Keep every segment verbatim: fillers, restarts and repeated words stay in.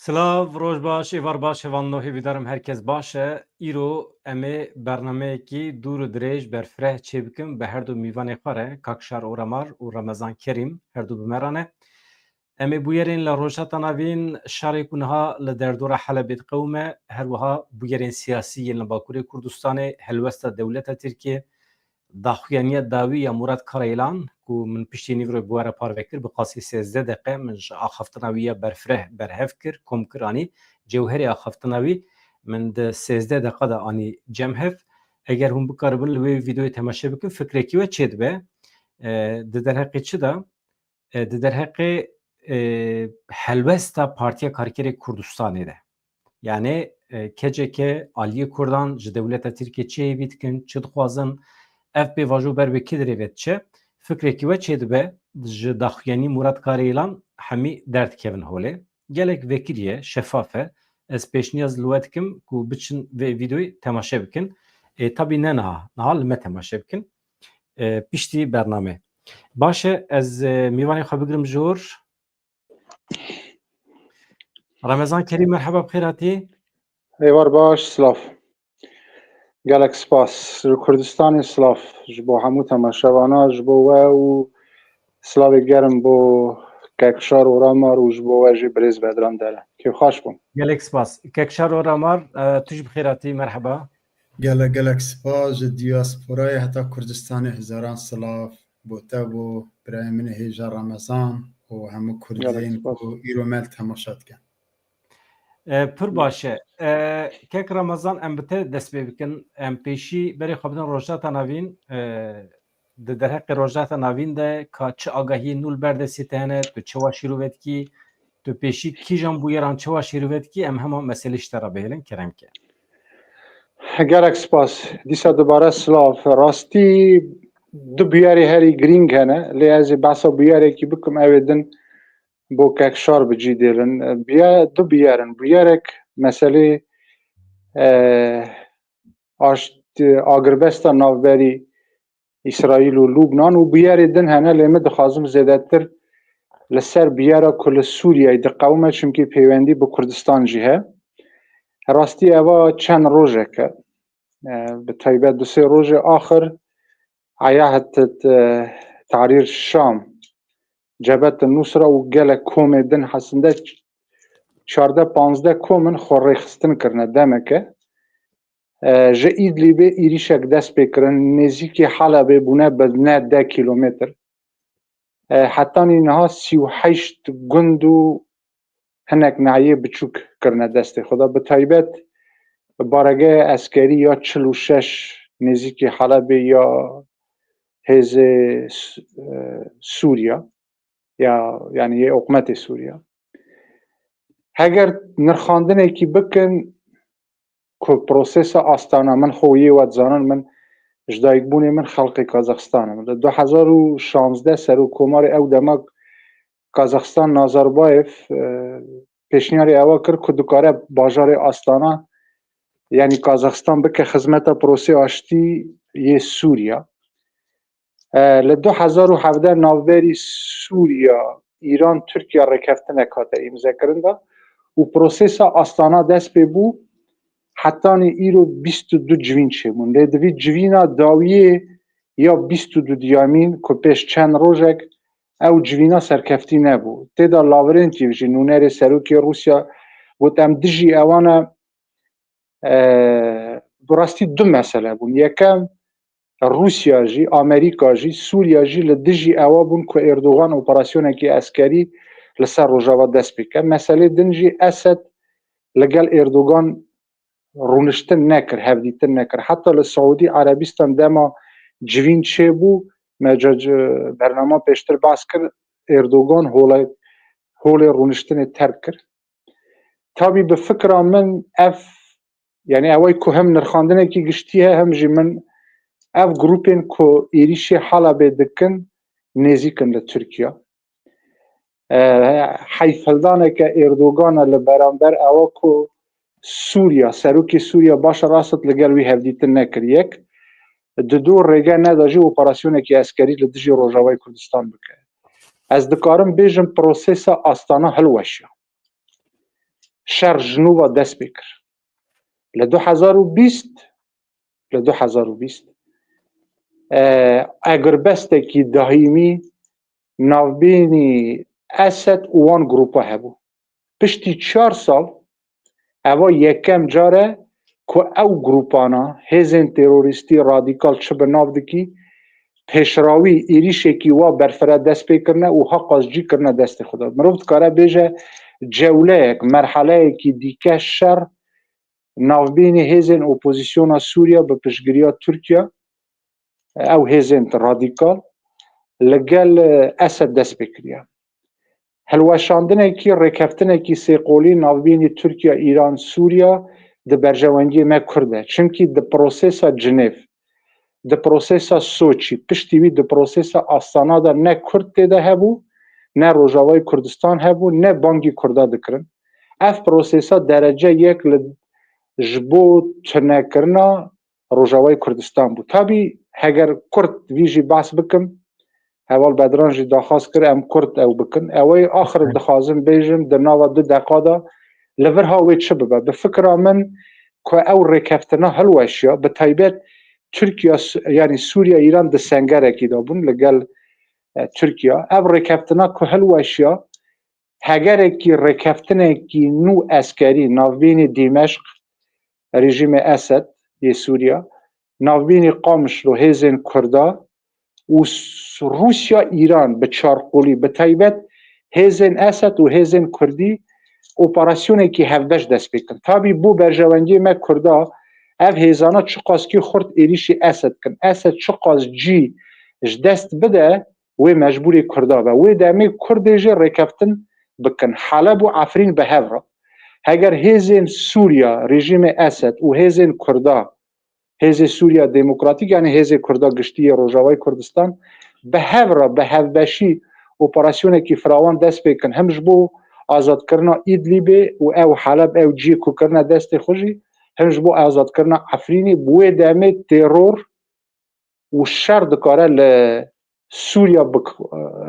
Silav, roj baş, êvar baş, hevalno, hêvîdarim herkes baş e. Îro em ê bernameyekî dûr û dirêj, berfireh çêbikin bi her du mîvanê xwe re, Kak Şar Oramar û Remezan Kerîm, her du bi me re ne. Em ê bûyerên li Rojhilata Navîn, şarê ku niha li derdora Helebê diqewime, her wiha bûyerên siyasî yên li Bakurê Kurdistanê, helwesta dewleta Tirkiyê, daxuyaniya dawî ya Murat Karaylan ku min piştî nîvro bi we re parve kir, bi qasî sêzdeh deqe min ji axaftina wî ya berfireh berhev kir, kom kir, anî cewherê axaftina wî min di sêzdeh deqa de anî cem hev. Eger hûn bikaribin li wê vîdeoyê temaşe bikin, fikrekî we çêdibe. E, di derheqê çi de? E, di derheqê, e, helwesta Partiya Karkerê Kurdistanê de. Yani, e, K C K aliyê Kurdan ji dewleta Tirkiye çi hêvî dikin, çi dixwazin, ev pêvajo ber bi kê dirê ve diçe, fikrekî we çêdibe, ji daxuyanî Murat Karaylan hemî derdikevin holê. Gelek vekirî ye, şefaf e. Ez pêşniyaz li we dikim ku biçin vê vîdeoyê temaşe bikin. E, tabî ne niha, niha li me temaşe bikin. E, piştî bername. Baş e, ez, e, mîvanê xwe bigrim jor. Remezan Kerîm, merheba, bi xêr hatî. Êvar baş, silav. Gelek spas. Ji Kurdistanê silav. Ji bo hemû temaşevana, ji bo we û silavê germ bo Kekşar Oramar û ji bo we jî birêz Bedran Dere. Kêfxweş bûm. Gelek spas. Kekşar Oramar, e, tu jî bi xêr hatî, merheba. Gelek, gelek spas. Ji diasporayê heta Kurdistanê hezaran silav bo te, bo birayê min ê hêja Remezan û hemû Kurdên ku îro me li temaşa dikin. E, pir baş e. E, Kek Remezan, em bi te dest pê bikin. Em pêşî berê xwe bidin Rojhilata Navîn. E, di derheqê Rojhilata Navîn de ka çi agahiyê nû li ber destê te hene, tu çawa şîrove dikî, tu pêşî kîjan bûyeran çawa şîrove dikî, em hema meselê ji te re bihêlin, kerem ke. Gelek spas. Dîsa dubare silav. Rastî du bûyerê herî girîng hene, lê ez ê behsa bûyerekî bikim, ew ê din bo Kekşar bi cî dêlin. Bûye-, du bûyer in. Bûyerek meselê, e, aşt-, agirbesta navberî Îsraîl û Lûbnan û bûyerê din hene, lê min dixwazim zêdetir li ser bûyera ku li Sûriyeyê diqewime, çimkî peywendî bi Kurdistan jî he. Rastî eva çend rojek e. E, bi taybet du sê rojê axir Eyahet, e, Tehrîr Şam, Cebhet Nusra û gelek komê din hesinde çardeh panzdeh kom in xwe rêxistin kirine demeke. E, ji Îdlîbê êrîşek dest pê kirin, nêzîkî Helebê bûne bi ne deh kîlometr. E, hetanî niha sî û heşt gund û hinek nahiyê biçûk kirine destê xwe de. Bi taybet baregeya eskerî ya çil û şeş nêzîkî Helebê ya hêzê S-, e, Sûriya, ya, yanî yê hikûmetê Sûriya. Heger nirxandinekî bikin ku prosesa Astana, min xwe û yê we dizanin, min ji dayikbûnê min xelqê Kazaxstan im. Li du hezar û şazdeh serokkomarê ew dema Kazaxstan Nazarbayev, e, pêşniyarê ewa kir ku dikare bajarê Astana, yanî Kazaxstan, bike xizmeta prosê aştî yê Sûriya. E, li du hezar û hevdeh navberî Sûriya, Îran, Tirkiye rêkeftinek hate îmzekirin de û prosesa Astana dest pê bû, hetanî îro bîst û du civîn çêbûn. Lê di vî civîna dawiyê ya bîst û du diyamîn ku pêş çend rojek ew civîna serkeftî nebû. Tê de Lavrentiev jî nûnerê serokê Rûsya got, em dijî ewan e, e, bi rastî du mesele bûn. Yekem, Rûsya jî, Amerîka jî, Sûriya jî li dijî ewa bûn ku Erdogan operasyonekî eskerî li ser Rojava dest pê ke. Meselê din jî Esed li gel Erdogan rûniştin nekir, hevdîtin nekir. Heta li Siûdî Erebistan dema civîn çêbû, me ca c-, bernama pêştir behs kir, Erdogan holê, holê rûniştinê terk kir. Tabî bi fikra min ev, yanî ew ê ku hem nirxandinekî giştî heye, hem jî min ev grûpên ku êrîşê Helebê dikin nêzîk in li Tirkiye. E, heyfhildaneke Erdogan e li beramber ewa ku Sûriya, serokê Sûriya Başar Esed li gel wî hevdîtin nekir. Yek, di dû rêge neda jî operasyonekî eskerî li dijî Rojavayê Kurdistan bike. Ez dikarim bêjim prosesa Astana hilweşiya. şer ji nû ve dest pê kir. Li du hezar û bîst, li du hezar û bîst, e, agirbestekî dahîmî navbînî Esed û wan grûpa hebû. Piştî çar sal, eva yekem car e ku ew grûpana, hêzên terorîstî radîkal çi bi nav dikî, pêşrawî êrîşekî wa berfireh dest pê kirine û haqas cî kirine destê xwe de. Mirov dikare bêje cewleyek, merheleyekî dîke şer navbînî hêzên opozîsyona Sûriya bi piştgiriya Tirkiye, ew hêzên radîkal, li gel Esed dest pê kiriye. Hilweşandinekî, rêkeftinekî sêqolî navbînî Tirkiye, Îran, Sûriye di berjewendiyê me Kurd de. Çimkî di prosesa Cinêv, di prosesa Soçî, piştî wî di prosesa Astana de ne Kurd tê de hebû, ne Rojavayê Kurdistan hebû, ne bangî Kurda dikirin. Ev prosesa derece yek li, ji bo tunekirina Rojavayê Kurdistan bû. Tabî heger kurt vî jî behs bikim, Heval Bedran jî daxwaz kir em kurt ew bikin. Ew ê axir dixwazim bêjim di nava du deqa de li vir ha wê çi bibe. Bi fikra min ku ew rêkeftina hilweşiya, bi taybet Tirkiye, Su-, yanî Sûriye, Îran di sengerekî de bûn li gel, e, Tirkiye. Ev rêkeftina ku hilweşiya, hegerekî rêkeftinekî nû eskerî navbînî Dîmeşq, rejîmê Esed yê Sûriya, navbînî Qamişlo hêzên Kurda û S-, Rûsya, Îran bi çarqolî, bi taybet hêzên Esed û hêzên Kurdî operasyonekî hevbeş dest pê kin. Tabî bo berjewendiyê me Kurda ev hêzana çiqaskî xurt êrîşî Esed kin. Esed çiqas cî ji dest bide, wê mecbûrê Kurda be. Wê demê Kurdê jî rêkeftin bikin. Heleb û Efrîn bi hev re. Heger hêzên Sûriya, rejîmê Esed û hêzên Kurda, hêzê Sûriya Demokratîk, yanî hêzê Kurda giştî yê Rojavayê Kurdistan, bi hev re, bi hevbeşî operasyonekî firawan dest pê kin, him ji bo azadkirina Îdlîbê û ew Heleb, ew cihê ku kirine destê xwe jî, him ji bo azadkirina Efrînê, bi wê demê teror û şer dikare li Sûriya bik-,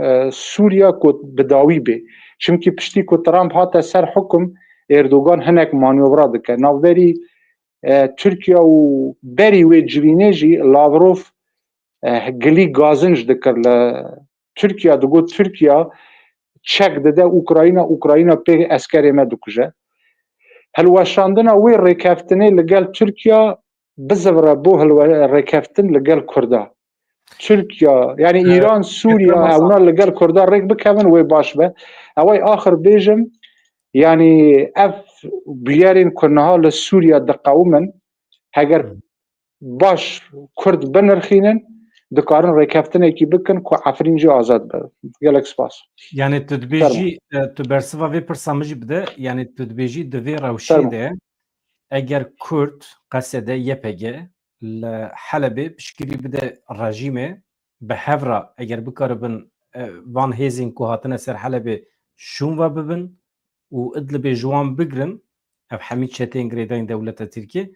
e, Sûriya ku bi dawî bê. Çimkî piştî ku Trump hate ser hukum, Erdogan hinek manyovra dike. Navberî, e, Tirkiye û berî wê civînê jî Lavrov, e, gilî gazinc dikir li Tirkiye, digot Tirkiye çek dide Ukrayna, Ukrayna pê eskerê me dikuje. Hilweşandina wê rêkeftinê li gel Tirkiye bizivire bo hilwe-, rêkeftin li gel Kurda. Tirkiye, yanî Îran, Sûriye, ewna li gel Kurda rêk bikevin wê baş be. Ew ê axir bêjim, yanî ev bûyerên ku niha li Sûriye diqewimin, heger baş Kurd binirxînin, dikarin rêkeftinekî bikin ku Efrîn jî azad be. Gelek spas. Yanî tu dibêjî, e, tu bersiva vê pirsa min jî bide, yanî tu dibêjî di vê rewşê de eger Kurd, Qesede, Y P G li Helebê piştgirî bide rejîmê, bi hev re eger bikaribin, e, van hêzên ku hatine ser Helebê şûn ve bibin û Idlibê ji wan bigrin, ev hemî çeteyên girêdayîn dewleta Tirkiyê,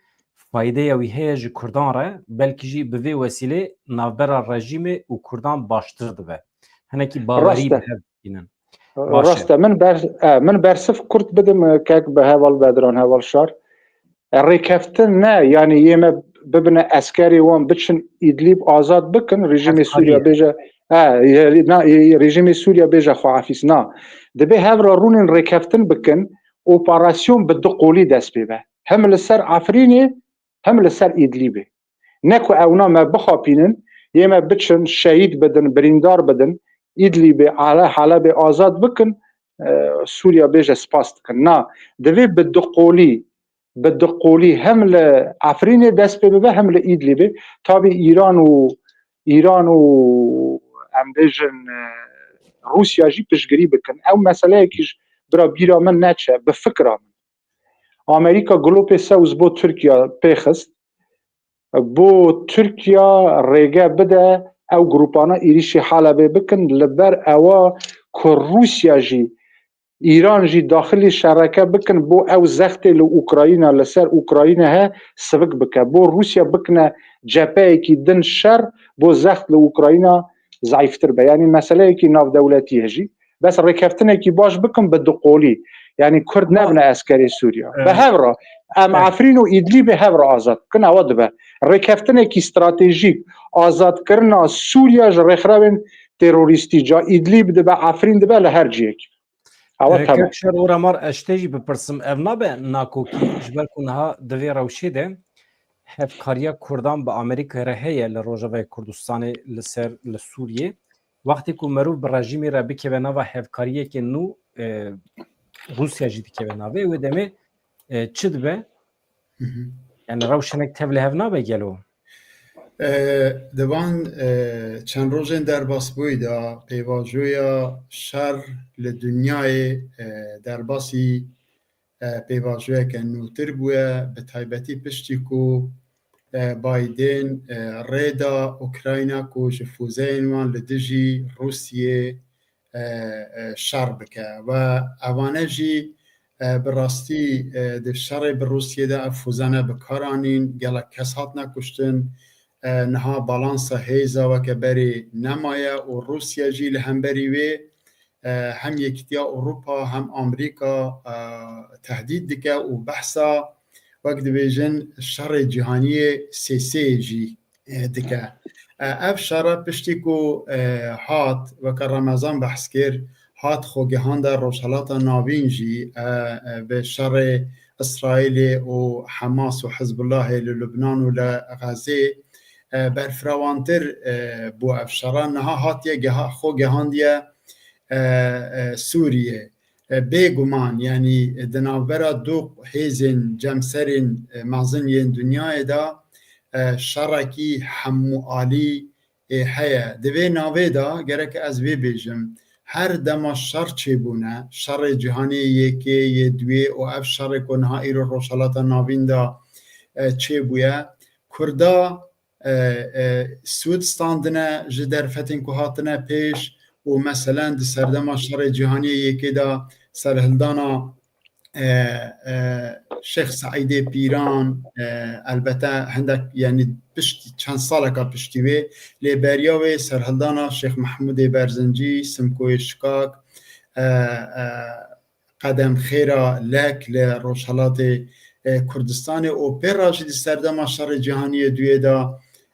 faydeya wî heye ji Kurdan re, belkî jî bi vê wesîlê navbera rejîmê û Kurdan baştir dibe. Hinekî bawerî Rast e. bi hev dînin. Baş e. Rast e. Min ber-, e, min bersiv kurt bidim, e, kek bi heval Bedran, heval Şar. E, rêkeftin ne, yanî yê me bibine eskerê wan biçin Îdlîb azad bikin, rejîmê Sûriye bêje, e, ye-, na, ye-, rejîmê Sûriye bêje xwe afîs. Na. Dibê hev re rûnin rêkeftin bikin, operasyon bi du qolî dest pê be. Hem li ser Efrînê, hem li ser Îdlîbê. Ne ku ewna me bixapînin, yê me biçin, şehîd bidin, birîndar bidin, Îdlîbê, Ele-, Helebê azad bikin, e, Sûriya bêje spas dikin. Na, divê bi du qolî, bi du qolî hem li Efrînê dest pê bibe, hem li Îdlîbê. Tabî Îran û, Îran û em bêjin, e, Rûsya jî piştgirî bikin. Ew meseleyekî ji bira bîra min neçe, bi fikra min. Amerîka gulopê sewz bo Tirkiye pêxist. Bo Tirkiye rêge bide ew grûpana êrîşî Helebê bikin, li ber ewa ku Rûsya jî, Îran jî daxilî şereke bikin, bo ew zextê li Ukrayna, li ser Ukrayna he sivik bike. Bo Rûsya bikine cepheyekî din şer, bo zext li Ukrayna zeîftir be. Yanî meseleyekî navdewletî ye jî. Bes rêkeftinekî baş bikin bi du qolî. Yanî Kurd nebine eskerê Sûriya. Bi hev re em Efrîn û Îdlîbê hev re azad bikin, ewa dibe. Rêkeftinekî stratejîk azadkirina Sûriya ji rêxirewên terorîstî, ca Îdlîb dibe, Efrîn dibe, li her cihekî. Ewa Ee, temam. Kek Şer Oramar, ez ji te jî bipirsim, ev nabe nakokî, ji ber ku niha di vê rewşê de hevkariya Kurdan bi Amerîkayê re heye li Rojavayê Kurdistanê li ser, li Sûriyê. Wextê ku merov bi rejîmê re bikeve nava hevkariyeke nû, e, Rûsya jî dikeve navê, wê demê, e, çi dibe? Hı hı. Yani rewş hinek tev li hev nabe gelo? E, di van, e, çend rojên derbasbûyî de pêvajoya şer li dinyayê, e, derbasî, e, pêvajoyeke nûtir bûye, bi taybetî piştî ku, e, Biden, e, rê da Ukrayna ku ji fûzeyên wan li dijî Rûsiyê, e, e, şer bike. Ve evane jî, e, bi rastî, e, di şerê bi Rûsiyê de ev fûzane bi kar anîn, gelek kes hatine kuştin. E, niha balansa hêza weke berê nemaye û Rûsya jî li hemberî wê, e, hem Yekîtiya Ewropa hem Amerîka, e, tehdîd dike û behsa, wek dibêjin, şerê cîhaniyê sêseyê jî, e, dike. E, ev şer piştî ku, e, hat, weke Remezan behs kir, hat xwegihanda Rojhelata Navîn jî, e, e, bi şerê Îsraîlê û Hamas û Hizbullahê li Lubnan û li Xezê, e, berfirawantir, e, bû ev şer. Niha hatiye geha-, xwe gihandiye, e, e, Sûriyê. E, bêguman, yanî di navbera du hêzên cemserên, e, mezin yên dinyayê de, e, şerekî hemûalî, e, heye. Di vê navê de gerek ez vê bêjim, her dema şer çêbûne, şerê cîhanê yê yekê, yê duyê û ev şerê ku niha îro Rojhelata Navîn de, e, çêbûye, Kurda, e, e, sûd standine ji derfetên ku hatine pêş û meselen di serdema şerê cîhaniyê yekê de serhildana, e, e, Şêx Seîdê Pîran, e, elbete hindek, yanî pişt, çend saleka piştî wê, lê beriya wê serhildana Şêx Mehmûdê Berzincî, Simkoyê Şikak, e, e, qedemxêra lek li Rojhelatê, e, Kurdistanê û pê re jî di serdema şerê cîhaniyê duyê de,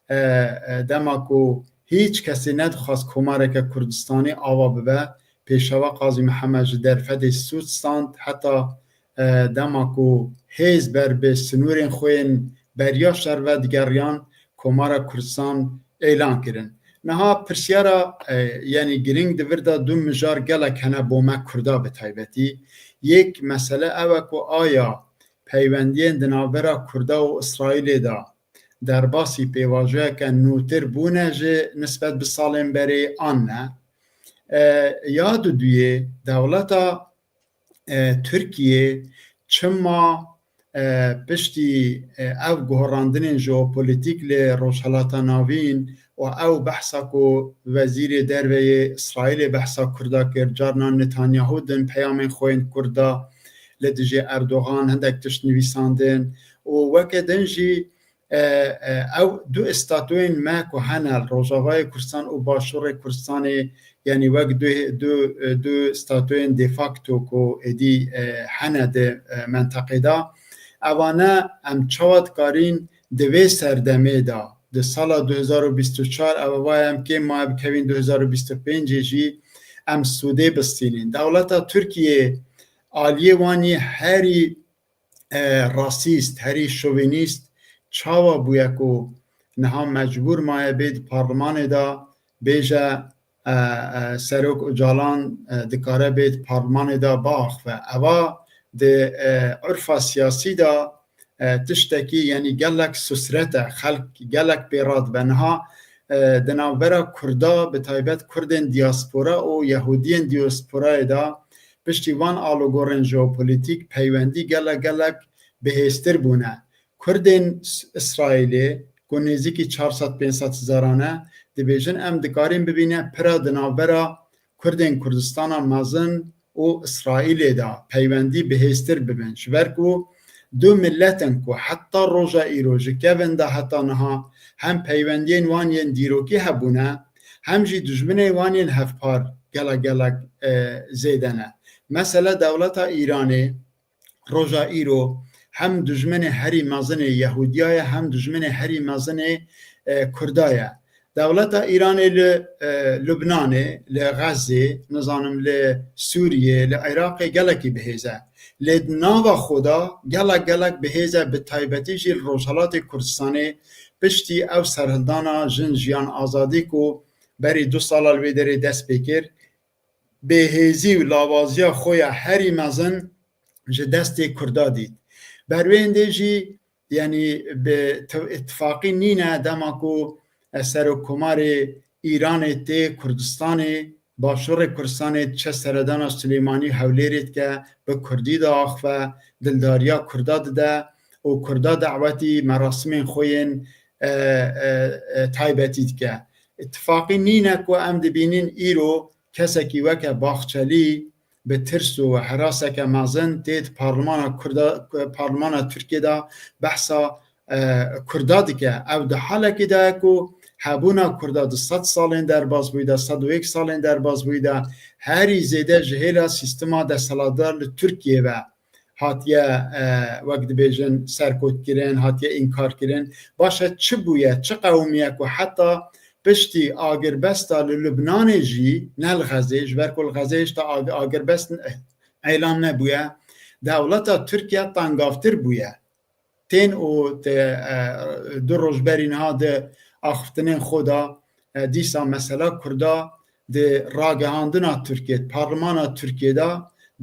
e, e, dema ku hîç kesê nedixwast komareke Kurdistanî ava bibe, Pêşewa Qazî Mihemed ji derfetê sûd stand, heta, e, dema ku hêz ber bi sinûrên xwe yên beriya şer ve digeriyan, Komara Kurdistan êlan kirin. Niha pirsyara, e, yanî giring di vir de du mijar gelek hene bo me Kurda bi taybetî. Yek mesele ew e ku aya peywendiyên di navbera Kurda û Îsraîlê de derbasî pêvajoyeke nûtir bûne ji nisbet bi salên berê an ne? E, ya duduyê dewleta, e, Tirkiyê çima, e, piştî, e, ev guherandinên jeopolitîk li Rojhelata Navîn û ew behsa ku Wezîrê Derve yê Îsraîlê behsa Kurda kir, carna Netanyahu din peyamên xwe yên Kurda li dijî Erdogan hindek tişt nivîsandin û weke din jî, e, e, ew du statûyên me ku hene li Rojavayê Kurdistan û Başûrê Kurdistanê, yanî wek du, du, du statûyên de facto ku êdî, e, hene di, e, menteqê de, evane em çawa dikarîn di vê serdemê de, di sala du hezar û bîst û çar, ev ava em kêm maye bikevin du hezar û bîst û pêncê jî em sûdê bistînin. Dewleta Tirkiyê aliyê wan yê herî, e, rasîst, herî şovînîst çawa bûye ku niha mecbûr maye bê di parlimanê de bêje, e, e, Serok Ocalan, e, dikare bê di parlimanê de biaxive. Eva di, e, urfa siyasî de, e, tiştekî, yanî gelek susret e, xelk gelek pê radibe. Niha, e, di navbera Kurda, bi taybet Kurdên diaspora û Yehûdiyên diasporayê de, piştî van alogorên jeopolîtîk peywendî gelek gelek bihêztir bûne. Kurdên S-, Îsraîlê ku nêzîkî çar sed pênc sed hezar ne, dibêjin, em dikarin bibîne pira di navbera Kurdên Kurdistana mezin û Îsraîlê de peywendî bihêztir bibin. Ji ber ku du milet in ku heta roja îro ji kevin de heta niha hem peywendiyên wan yên dîrokî hebûne, hem jî dijminê wan yên hevpar gelek gelek, e, zêde ne. Mesele dewleta Îranê roja îro hem dijminê herî mezin ê Yehudiya ye, hem dijminê herî mezin ê, e, Kurda ye. Dewleta Îranê li, e, Lubnanê, li Xezê, nizanim li Sûriyê, li Iraqê gelekî bihêz e. Lê di nava xwe de gelek gelek bihêz e, bi taybetî jî li Rojhelatê Kurdistanê piştî ew serhildana Jin Jiyan Azadî ku berî du sala li wê derê dest pê kir, bêhêzî û lawaziya xwe ya herî mezin ji destê Kurda dît. Ber wê hindê jî, yanî bi t-, îtifaqî nîne dema ku, e, Serokkomarê Îranê tê Kurdistanê, Başûrê Kurdistanê diçe seredana Silêmanî û Hewlêrê dike, bi Kurdî diaxive, dildariya Kurda dide û Kurda dawetî merasimên xwe yên, e, e, e, taybetî dike. Îtifaqî nîne ku em dibînin îro kesekî weke Baxçelî bi tirs û heraseke mezin tê di parlimana Kurda, parlimana Tirkiyê de behsa, e, Kurda dike. Ew di halekê de ye ku hebûna Kurda di sed salên derbas bûyî de, sed û yek salên derbas bûyî de, herî zêde ji hêla sîstema desthilatdar li Tirkiyê ve hatiye, e, wek dibêjin, serkotkirin, hatiye înkarkirin. Baş e, çi bûye, çi qewimiye ku heta piştî agirbesta li Lubnanê jî, ne li Xezê, ji ber ku li Xezê hêşta ag-, agirbest, eh, îlan nebûye, dewleta Tirkiye tengavtir bûye. Tên û te, e, du roj berî niha di axiftinên xwe de, e, dîsa mesela Kurda di ragihandina Tirkiyê, di parlimana Tirkiyê de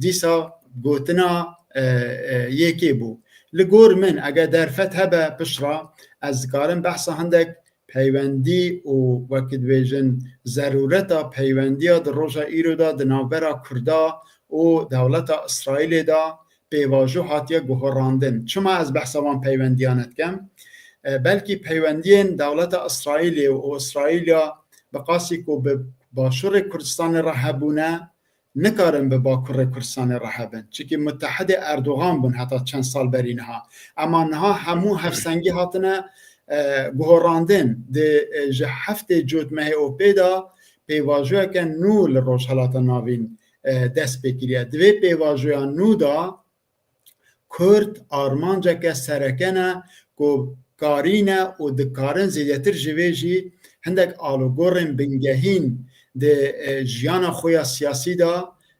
dîsa gotina, e, e, yekê bû. Li gor min, eger derfet hebe piştre, ez dikarim behsa hindek peywendî û, wekî dibêjin, zerûreta peywendiya di roja îro de di navbera Kurda û dewleta Îsraîlê de pêvajo hatiye guherandin. Çima ez behsa van peywendiyane dikim? E, belkî peywendiyên dewleta Îsraîlê û Îsraîla bi qasî ku bi Başûrê Kurdistanê re hebûne, nikarin bi Bakurê Kurdistanê re hebin. Çimkî mutehidê Erdogan bûn heta çend sal berî niha. Ema niha hemû hevsengî hatine, e, guherandin. Di, e, ji heftê cotmehê û pê de pêvajoyeke nû li Rojhelata Navîn, e, dest pê kiriye. Di vê pêvajoya nû de Kurd armanceke sereke ne ku karîne û dikarin zêdetir ji vê jî hindek alogorên bingehîn di, e, jiyana xwe ya siyasî de,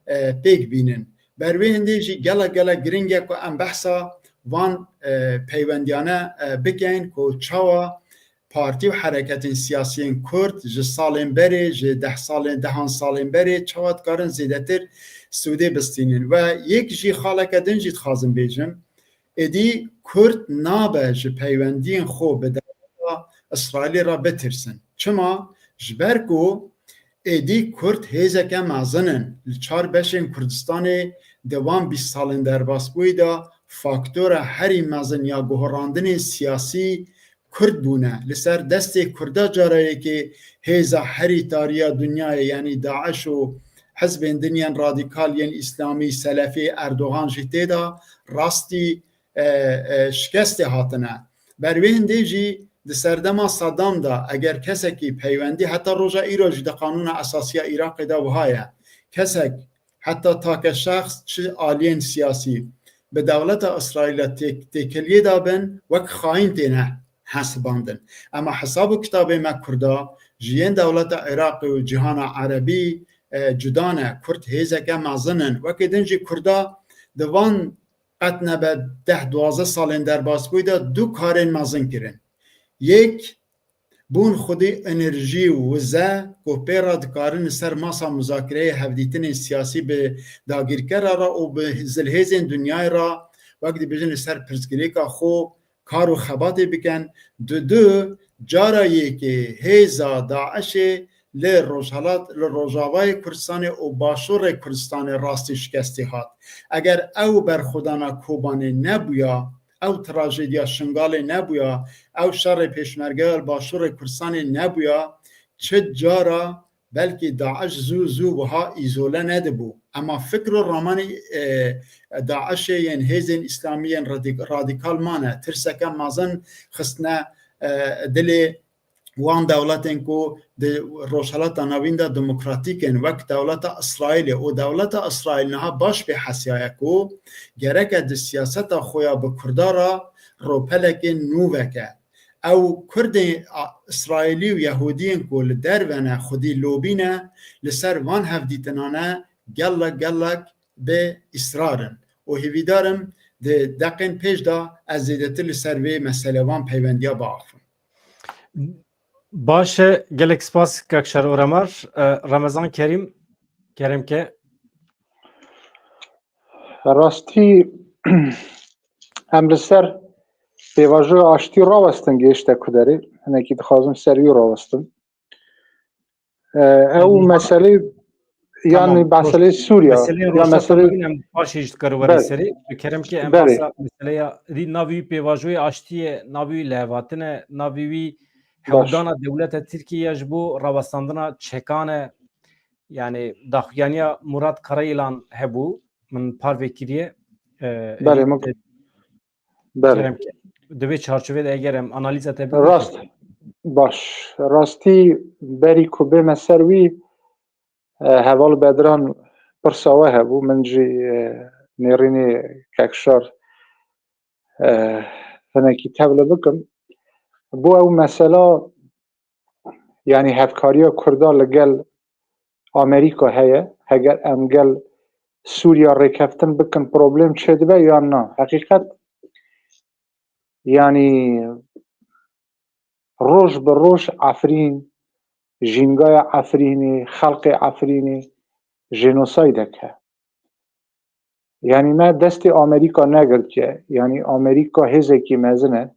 e, pêk bînin. Ber wê hindê jî gelek gelek giring e ku em behsa van, e, peywendiyane, e, bikin ku çawa partî û hereketên siyasî yên Kurd ji salên berê, ji deh salên, dehan salên berê çawa dikarin zêdetir sûdê bistînin. Ve yek jî xaleke din jî dixwazim bêjim, êdî Kurd nabe ji peywendiyên xwe bi dewleta Îsraîlê re bitirsin. Çima? Ji ber ku êdî Kurd hêzeke mezin in. Li çar beşên Kurdistanê di van bîst salên derbasbûyî de faktora herî mezin ya guherandinên siyasî Kurd bûne. Li ser destê Kurda cara yekê hêza herî tarî ya dinyayê, yanî DAIŞ û hizbên din yên radîkal yên îslamî, selefî, Erdogan jî tê de rastî, e, e, şikestê hatine. Ber wê hindê jî di serdema Saddam de eger kesekî peywendî heta roja îro jî di Qanûna Esasî ya Iraqê de wiha ye. Kesek heta take şexs çi aliyên siyasî bi dewleta Îsraîlê têk-, têkiliyê de bin, wek xayîn têne hesibandin. Ema hesab û kitabê me Kurda ji yên dewleta Iraqê û cîhana Erebî, e, cuda ne. Kurd hêzeke mezin in. Wekî din jî Kurda di van qet nebe deh duwazdeh salên derbasbûyî de du karên mezin kirin. Yek, bûn xwedî enerjî û wize ku pê re dikarin li ser masa muzakireyê hevdîtinên siyasî bi dagîrkera re û bi zilhêzên dinyayê re, wek dibêjin, li ser pirsgirêka xwe kar û xebatê bikin. Di du, cara yekê hêza DAIŞê li Rojhelat, li Rojavayê Kurdistanê û Başûrê Kurdistanê rastî şikestê hat. Eger ew berxwedana Kobanê nebûya, ew trajediya Şingalê nebûya, ew şerê pêşmergeya li Başûrê Kurdistanê nebûya, çi cara belkî DAIŞ zû zû wiha îzole nedibû. Ema fikr û ramanî, e, DAIŞê yên hêzên îslamî yên radîk-, radîkal mane, tirseke mezin xistine, e, dilê wan dewletên ku di Rojhelata Navîn de demokratîk in, wek dewleta Îsraîlê û dewleta Îsraîl niha baş pê hesiyaye ku gereke di siyaseta xwe ya bi Kurda re ropelekên nû veke. Ew Kurdên a-, Îsraîlî û Yehûdiyên ku li derve ne, xwedî lobî ne, li ser van hevdîtinane gelek gelek bi îsrar in. Û hêvîdar im di deqên pêş de ez zêdetir li ser vê meselevan peywendiya biaxivim. Baş e, gelek spas Kak Şar Oramar. E, Remezan Kerîm, kerem ke. Rastî em li ser pêvajoya aştî rawestin gêşte ku derê. Hinekî dixwazim ser wî rawestim. E, ew meselê yani Tamam, meselê Sûriye. Meselê ya Rojhilata meselê Navîn em paşê ji dikar werê Belê. Serê. Bi kerem ke em Belê. Basa meseleya dî navî wî pêvajoyê aştiyê, navî wî lihevhatine, navî wî Baş. Hewldana dewleta Tirkiye ji bo rawestandina çekane, yani daxuyaniya Murat Karayilan hebû, min parve kiriye. E, Belê, min Belê. Kerem ke. Di vê çarçovê de eger em analîza te bikin. Rast. Baş. Rastî berî ku bême ser wî, e, heval Bedran pirsa we hebû. Min jî, e, nêrînê Kekşar, e, hinekî tevle bikim. Bo ew mesela, yani hevkariya Kurda li gel Amerîka heye. Heger em gel Sûriya rêkeftin bikin, problem çêdibe yan na? Heqîqet, yani roj bi roj Efrîn, jîngaya Efrînê, xelqê Efrînê jenosaydek he. Yani me destê Amerîka negirtiye. Yani Amerîka hêzekî mezin e.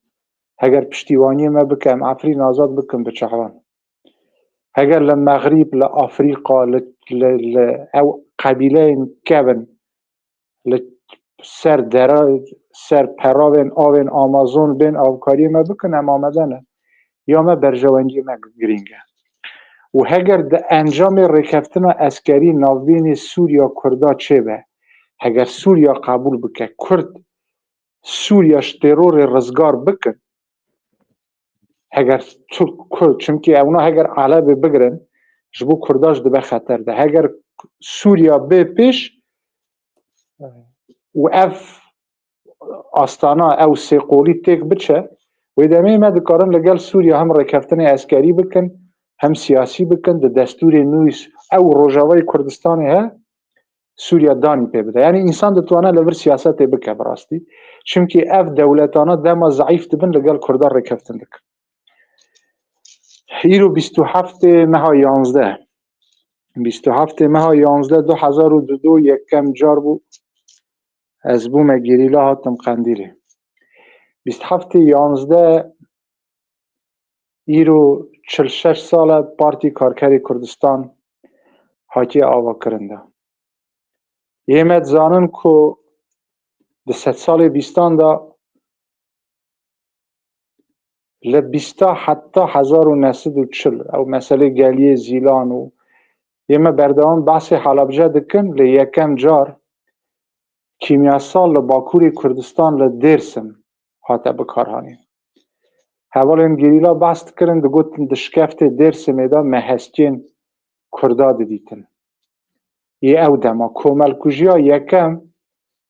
Heger piştîwaniyê me bike, em Efrîn azad bikin, bi çavan. Heger li Mexrîb, li Afrîka, li, li, li ew qebîleyên kevin, li ser dera, ser peravên avên Amazon bên avkariyê me bikin, em amade ne. Ya me berjewendiyê me girîng e. Û heger di encamê rêkeftina eskerî navbînê Sûriya Kurda çêbe, heger Sûriya qebûl bike, Kurd Sûriya ji terorê rizgar bikin, heger Tirk, Kurd, çimkî ewna heger Elebê bigirin, ji bo Kurda jî dibe xeter de. Heger Sûriya bê pêş û ev astana, ew sêqolî têk biçe, wê demê me dikarin li gel Sûriya hem rêkeftinê eskerî bikin, hem siyasî bikin, di destûrê nû ew Rojavayê Kurdistanê he, Sûriya danî pê bide. Yani însan ditwane li vir siyasetê bike bi rastî. Çimkî ev dewletana dema zeîf dibin li gel Kurda rêkeftin dikin. Îro bîst û heftê meha yanzdeh. Bîst û heftê meha yanzdeh du hezar û du yekem car bû. Ez bûme gerîla, hatim Qendîlê. Bîst heftê yanzdeh, îro çil şeş sal e Partî Karkerê Kurdistan hatiye avakirin de. Yê me dizanin ku di sedsalê bîstan de li bîsta heta hezar û neh sed û çil, ew meselê geliyê Zîlan û yê me berdewam behsê Helebce dikin, li yekem car kîmyasal li Bakurê Kurdistan li Dêrsim hate bikarhanîn. Hevalên gerîla behs dikirin, digotin di şikeftê Dêrsimê de me hestiyên Kurda didîtin. Yê ew dema komelkujiya yekem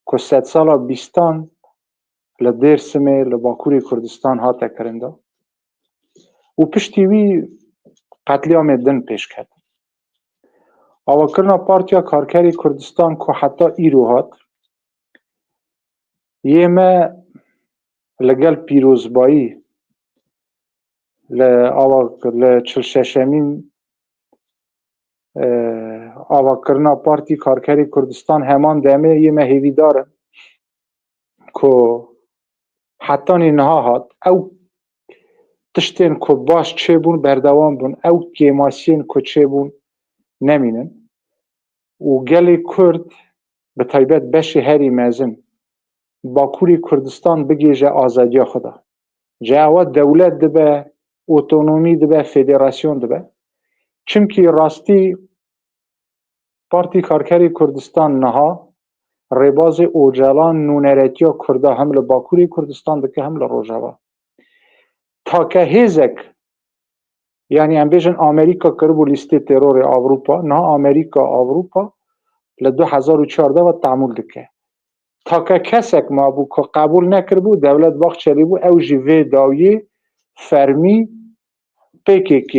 ku sedsala bîstan li Dêrsimê, li Bakurê Kurdistan hate kirin de. Û piştî wî qetlîamê din pêş ket. Avakirina Partiya Karkerê Kurdistan ku heta îro hat, yê me li gel pîrozbayî li ava, li çil şeşemîn, e, avakirina Partî Karkerê Kurdistan heman demê yê me hêvîdar in ku hetanî niha hat, ew tiştên ku baş çêbûn berdewam bûn, ew kêmasiyên ku çêbûn nemînin û gelê Kurd, bi taybet beşê herî mezin, Bakurê Kurdistan bigihêje azadiya xwe de. Ji ewa dewlet dibe, otonomî dibe, federasyon dibe. Çimkî rastî Partî Karkerê Kurdistan niha rêbazê Ocalan nûneretiya Kurda hem li Bakurê Kurdistan dike hem li Rojava. Take hêzek Yanî em bêjin Amerîka kiribû lîstê terorê Ewropa, niha Amerîka Ewropa li du hezar û çardeh ve temûl dike. Take kesek mabû ku qebûl nekiribû, Dewlet Bahçelî bû, ew jî vê dawiyê fermî P K K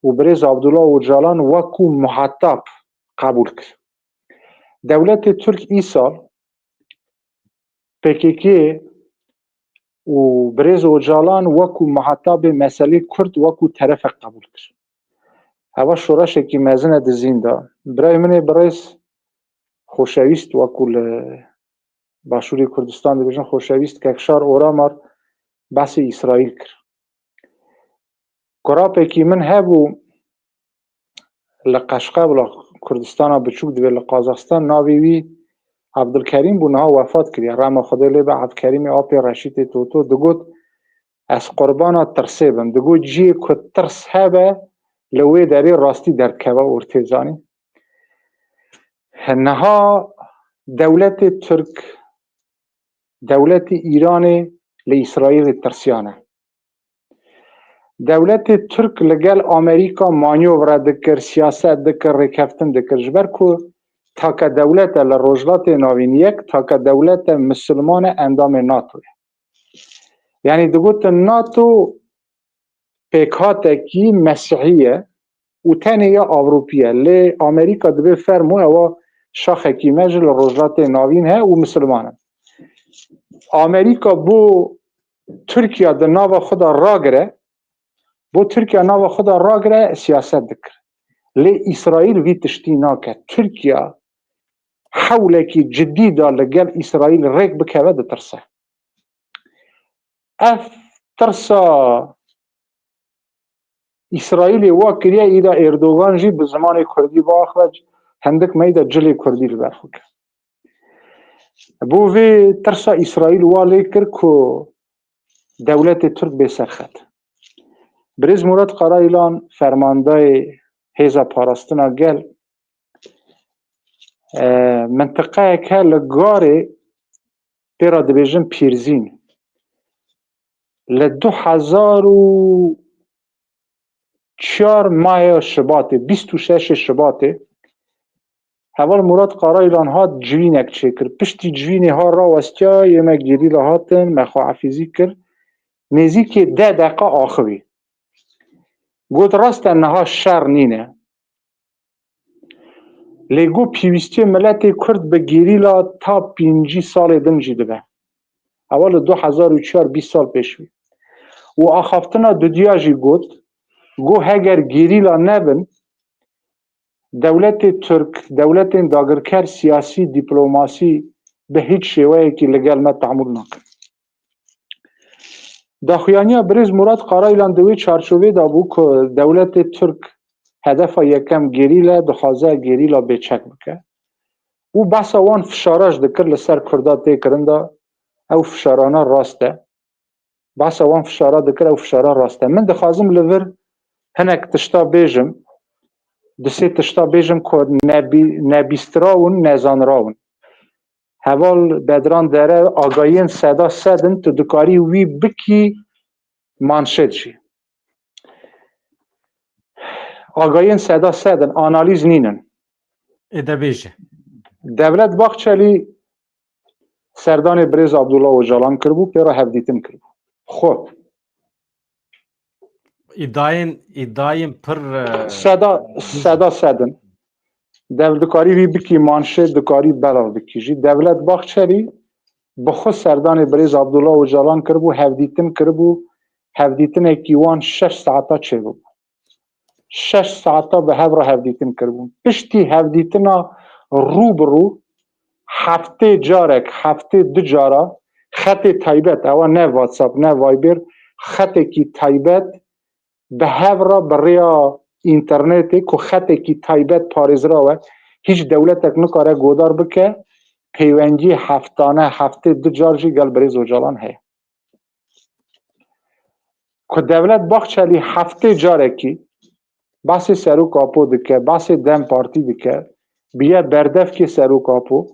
û birêz Abdullah Ocalan wekû muhatab qebûl kir. Dewletê Tirk îsal P K K û birêz Ocalan wekû muhatabê meselê Kurd, wekû terefek qebûl kir. Eva şoreşekî mezin e di zîn de. Birayê min ê birêz Xoşewîst, wekû li Başûrê Kurdistan dibêjin Xoşewîst Kekşar Oramar, behsê Îsraîl kir. Kurapekî min hebû li Qeşqe, bila Kurdistana biçûk divê, li Qazaxistan, navê wî Abdulkerîm bû, niha wefat kiriye. Rema Xwedê lê be, Abdulkerîmê apê Reşîtê Toto digot, ez qurbana tirsê bim. Digot, ciyê ku tirs hebe, li wê derê rastî derdikeve ortê, zanî. Niha dewletê Tirk, dewletê Îranê li Îsraîlê tirsiyane. Dewletê Tirk li gel Amerîka manyovre dikir, siyaset dikir, rêkeftin dikir. Ji ber ku take dewlet e li Rojhilatê Navîn, yek take dewlet e misilman e, endamê NATO ye. Yanî digotin NATO pêkhatekî mesihî ye û tenê ya Ewropî ye. Lê Amerîka dibê fermo ewa şaxekî me jî li Rojhilatê Navîn he û misilman in. Amerîka bo Tirkiye di nava xwe de ragire, bo Tirkiye nava xwe de ragire, siyaset dikir. Lê Îsraîl vî tiştî nake. Tirkiye hewlekî cidî da li gel Îsraîl rêk bikeve, ditirse. Ev tirsa Îsraîlê wa kiriye, îda Erdogan jî bi zimanê kurdî biaxive, hindik meyda cilê kurdî li ber xwe kir. Bo vê tirsa Îsraîl wa lê kir ku dewletê Tirk bê serxet. Birêz Murat Karayilan, fermandayê Hêza Parastina Gel, e, mintiqeyek he li Garê, pê re dibêjin Pîrzîn. Li du hezar û çar maya Şibatê, bîst û şeşê Şibatê, heval Murat Karayilan hat civînek çêkir. Piştî civînê ha rawestiya, yê me gerîla hatin, me xwe efîzî kir. Nêzîkê deh deqa axivî. Got, rast e, niha şer nîne. Lê got, pêwîstiyê miletê Kurd bi gerîla ta pêncî salê din jî dibe. Ewa li du hezar û çar, bîst sal pêş wî. Û axaftina dudiya jî got, got, heger gerîla nebin, dewletê Tirk, dewletên dagirker siyasî, dîplomasî bi hîç şêweyekî li gel me tehamûl nakin. Daxuyaniya birêz Murat Karayilan di wê çarçovê de bû ku dewletê Tirk hedefa yekem gerîla, dixwaze gerîla bêçek bike. Û behsa wan fişara jî dikir li ser Kurda tê kirin de, ew fişarana rast e. Behsa wan fişara dikir, ew fişara rast e. Min dixwazim li vir hinek tişta bêjim, du sê tişta bêjim ku nebî-, nebîstiraw in, nezaniraw in. Heval Bedran Dere, agahiyên seda sed in, tu dikarî wî bikî manşet jî. Agahiyên seda sed in, analîz nînin. Ê de bêje. Dewlet Bahçelî serdanê birêz Abdullah Ocalan kiribû, pê re hevdîtin kiribû. Xwe. Îdayên, îdayên pir, e, Seda, seda sed in. Dev dikarî vî bikî manşet, dikarî belav bikî jî. Dewlet Bahçelî bi xwe serdanê birêz Abdullah Ocalan kiribû, hevdîtin kiribû, hevdîtinekî wan şeş saeta çêbû. Şeş saeta bi hev re hevdîtin kiribûn. Piştî hevdîtina rû bi rû, heftê carek, heftê du cara xetê taybet, ewa ne WhatsApp, ne Viber, xetekî taybet bi hev re bi rêya înternetê ku xetekî taybet parêziraw e, hîç dewletek nikare godar bike, pêwendiyê heftane, heftê du car jî gel birêz Ocalan heye. Ku Dewlet Bahçelî heftê carekî behsê Serok Apo dike, behsê DEM Partî dike, biye berdevkê Serok Apo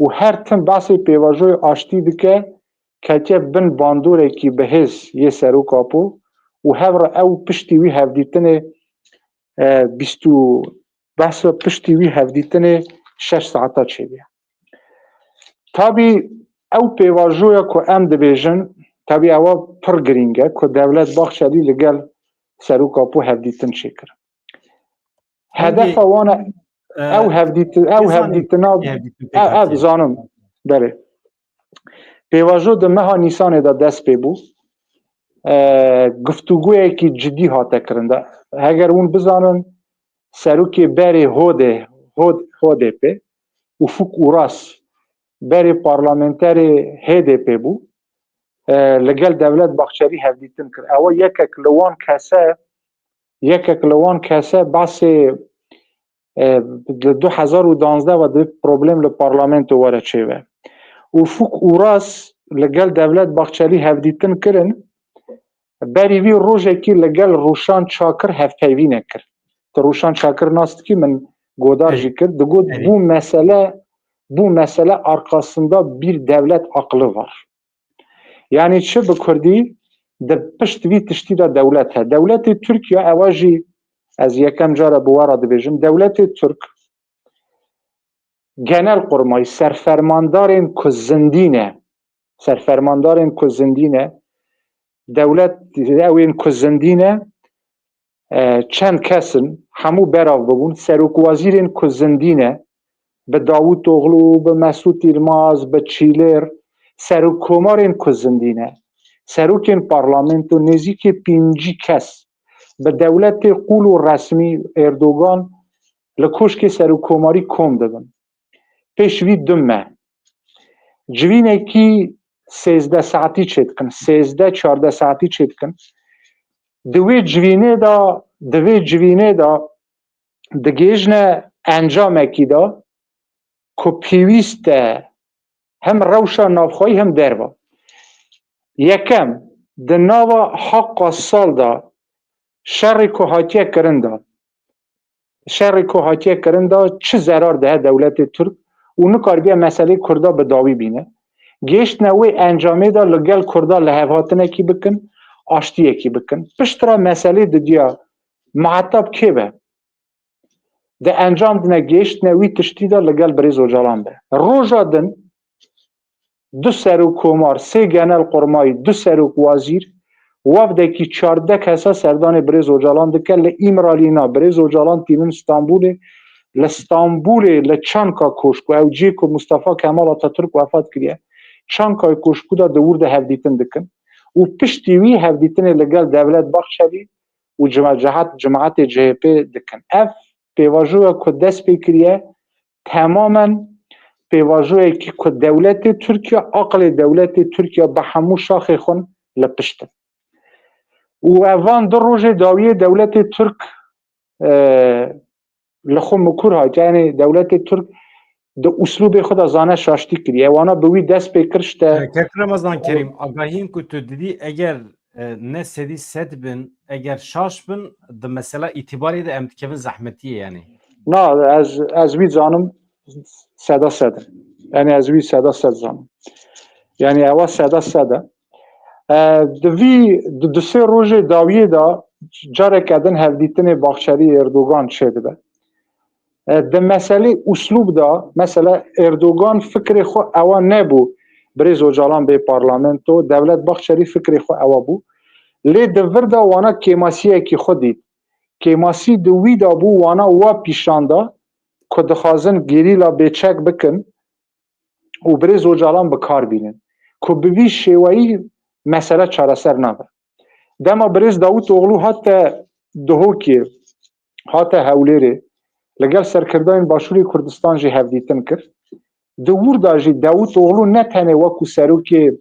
û her tim behsê pêvajoyê aştî dike, ketiye bin bandorekî bihêz yê Serok Apo û hev re ew piştî wî hevdîtinê, e, bîst û behsa piştî wî hevdîtinê şeş saeta çêbûye. Tabî ew pêvajoya ku em dibêjin, tabî ewa pir girîng e ku Devlet Bahçelî li gel Serok Apo hevdîtin çêkir. Hedefa wan e, ew hevdîtin, ew hevdîtina, ev zanim. Belê. Pêvajo di meha Nîsanê de dest pê bû. E, guftûgoyekî cidî hate kirin de. Heger hûn bizanin, serokê berê Hodê, Hod-, H D P, Ufuk Uras, berê parlamenterê H D P bû. E, li gel Devlet Bahçelî hevdîtin kir. Ewa yekek li wan kese, yekek li wan kese basê, e, li du hezar û danzdeh ve di problem li parlamento were çêve. Ufuk Uras li gel Devlet Bahçelî hevdîtin kirin, berî vî rojekî li gel Rûşan Çakir hevpeyvîne kir. Tu Rûşan Çakir nas dikî, min godar jî kir. Digot, bu mesele, bu mesele arkasında bir devlet aklı var. Yani çi bi kurdî, di pişt vî tiştî de dewlet he. Dewletê Tirkiye, ewa jî ez yekem cara bi we re dibêjim, dewletê Tirk, genel qurmay, serfermandarên ku zindî ne, serfermandarên ku zindî ne, dewlet, ew ên ku zindî ne, e, çend kes in, hemû berav bibûn, serokwazîrên ku zindî ne, bi Davutoglu, bi Mesût Îlmaz, bi Çîlêr, serokkomarên ku zindî ne, serokên parlamento, nêzîkê pêncî kes bi dewletê qûl û resmî Erdogan li koşkê serokkomarî kom dibin. Pêş vî du me. Civînekî sêzdeh saetî çêdikin, sêzdeh çardeh saetî çêdikin. Di wê civînê de, di vê civînê de digihîjne encamekî de ku pêwîst e hem rewşa navxweyî hem derve. Yekem, di nava heqa sal de şerê ku hatiye kirin de, şerê ku hatiye kirin de çi zerar dihe dewletê Tirk û nikaribiye meselê Kurda bi dawî bîne. Gihiştine wê encamê de li gel Kurda lihevhatinekî bikin, aştiyekî bikin. Piştre meselê didiya muhetab kê be? Di encam dine gihiştine wî tiştî de li gel Birêz Ocalan be. Roja din du serokkomar, sê genel qurmay, du serokwazîr, wefdekî çardeh kesa serdanê Birêz Ocalan dike. Li Îmralî na, Birêz Ocalan tînin Stenbolê. Li Stenbolê, li Çanka Koşku, ew cihê ku Mustafa Kemal Atatürk wefat kiriye, Çankayê Koşku de di wir de hevdîtin dikin û piştî wî hevdîtinê li gel Devlet Bahçelî û cima-, cihat-, cimaetê C H P dikin. Ev pêvajoya ku dest pê kiriye, temamen pêvajoyekî ku dewletê Tirkiye, aqilê dewletê Tirkiye bi hemû şaxê xwe li pişt in. Û ev van du rojê dawiyê dewletê Tirk, e, li xwe mikur hatiye, yani dewletê Tirk di uslûbê xwe de zane şaştî kiriye. Wana bi wî dest pê kir işte. Kek Ramazan Kerîm, agahiyên ku tu didî, eger, e, ne sedî sed bin, eger şaş bin, di mesela îtibarê de em dikevin zehmetiyê yani. Na, ez, ez wî zanim seda sed. Yani ez wî seda sed zanim. Yani ewa seda sed e. E, di vî, di, di sê rojê dawiyê de careke din hevdîtinê Baxçelî Erdogan çêdibe. E, di meselê uslûb de, mesela Erdogan fikrê xwe ewa nebû, Birêz Ocalan bê parlamento, Devlet Bahçelî fikrê xwe ewa bû. Lê di vir de wana kêmasiyekî xwe dît. Kêmasî di wî de bû, wana wa pîşan da ku dixwazin gerîla bêçek bikin û Birêz Ocalan bi kar bînin. Ku bi vî şêweyî mesele çareser nabe. Dema Birêz Davutoglu hate Duhokê, hate Hewlêrê, li gel serkirdayên Başûrê Kurdistan jî hevdîtin kir. Di wir de jî Davutoglu ne tenê wekû serokê,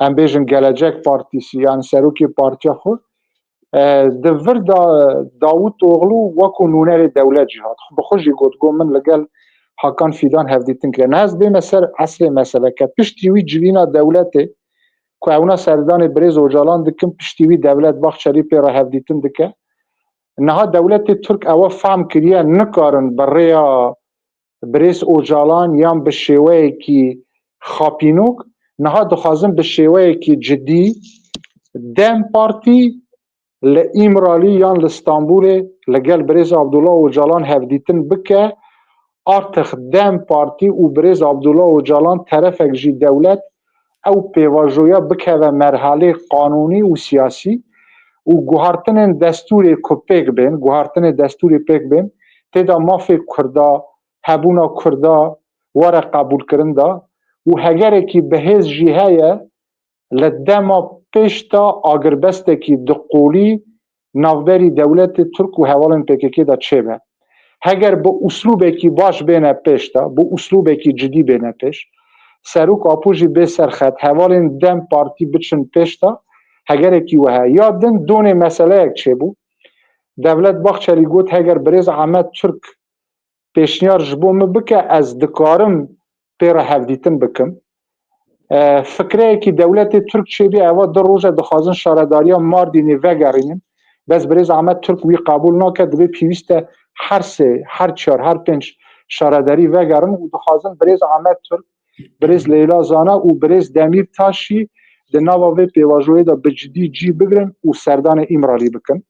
em bêjin, Gelecek Partîsî, yani serokê partiya xwe, e, di vir de Davutoglu wekû nûnerê dewlet jî hat. Bi xwe jî got, got, min li gel Hakan Fîdan hevdîtin kiriye. Niha ez bême ser eslê meseleke. Piştî wî civîna dewletê ku ewna serdanê Birêz Ocalan dikin, piştî wî Devlet Bahçelî pê re hevdîtin dike. Niha dewletê Tirk ewa fehm kiriye, nikarin bi rêya Birêz Ocalan yan bi şêweyekî xapînok, niha dixwazin bi şêweyekî cidî DEM Partî li Îmralî yan li Stenbolê li gel birêz Abdullah Ocalan hevdîtin bike, artık DEM Partî û birêz Abdullah Ocalan terefek jî dewlet ew pêvajoya bikeve merhalê qanûnî û siyasî û guhartinên destûrê ku pêk bên, guhartinê destûrê pêk bên, tê de mafê Kurda, hebûna Kurda were qebûlkirin de û hegerekî bihêz jî heye, li dema pêş de agirbestekî duqolî navberî dewletê Tirk û hevalên P K K de çêbe. Heger bi uslûbekî baş bêne pêş de, bi uslûbekî cidî bêne pêş, Serok Apo jî bê serxet, hevalên DEM Partî biçin pêş de, hegerekî we heye. Ya din donê meseleyek çêbû. Devlet Bahçelî got, heger birêz Ahmet Türk pêşniyar ji bo min bike, ez dikarim pê re hevdîtin bikim. E, fikreyekî dewletê Tirk çêbî, eva du roj e dixwazin şaredariya Mardînê vegerînin. Bes birêz Ahmet Türk wî qebûl nake, dibê pêwîst e her sê, her çar, her pênc şaredarî vegerin û dixwazin birêz Ahmet Türk, birêz Leyla Zana û birêz Demîrtaş jî di nava vê pêvajoyê de bi cidî cî bigrin û serdanê Îmralî bikin.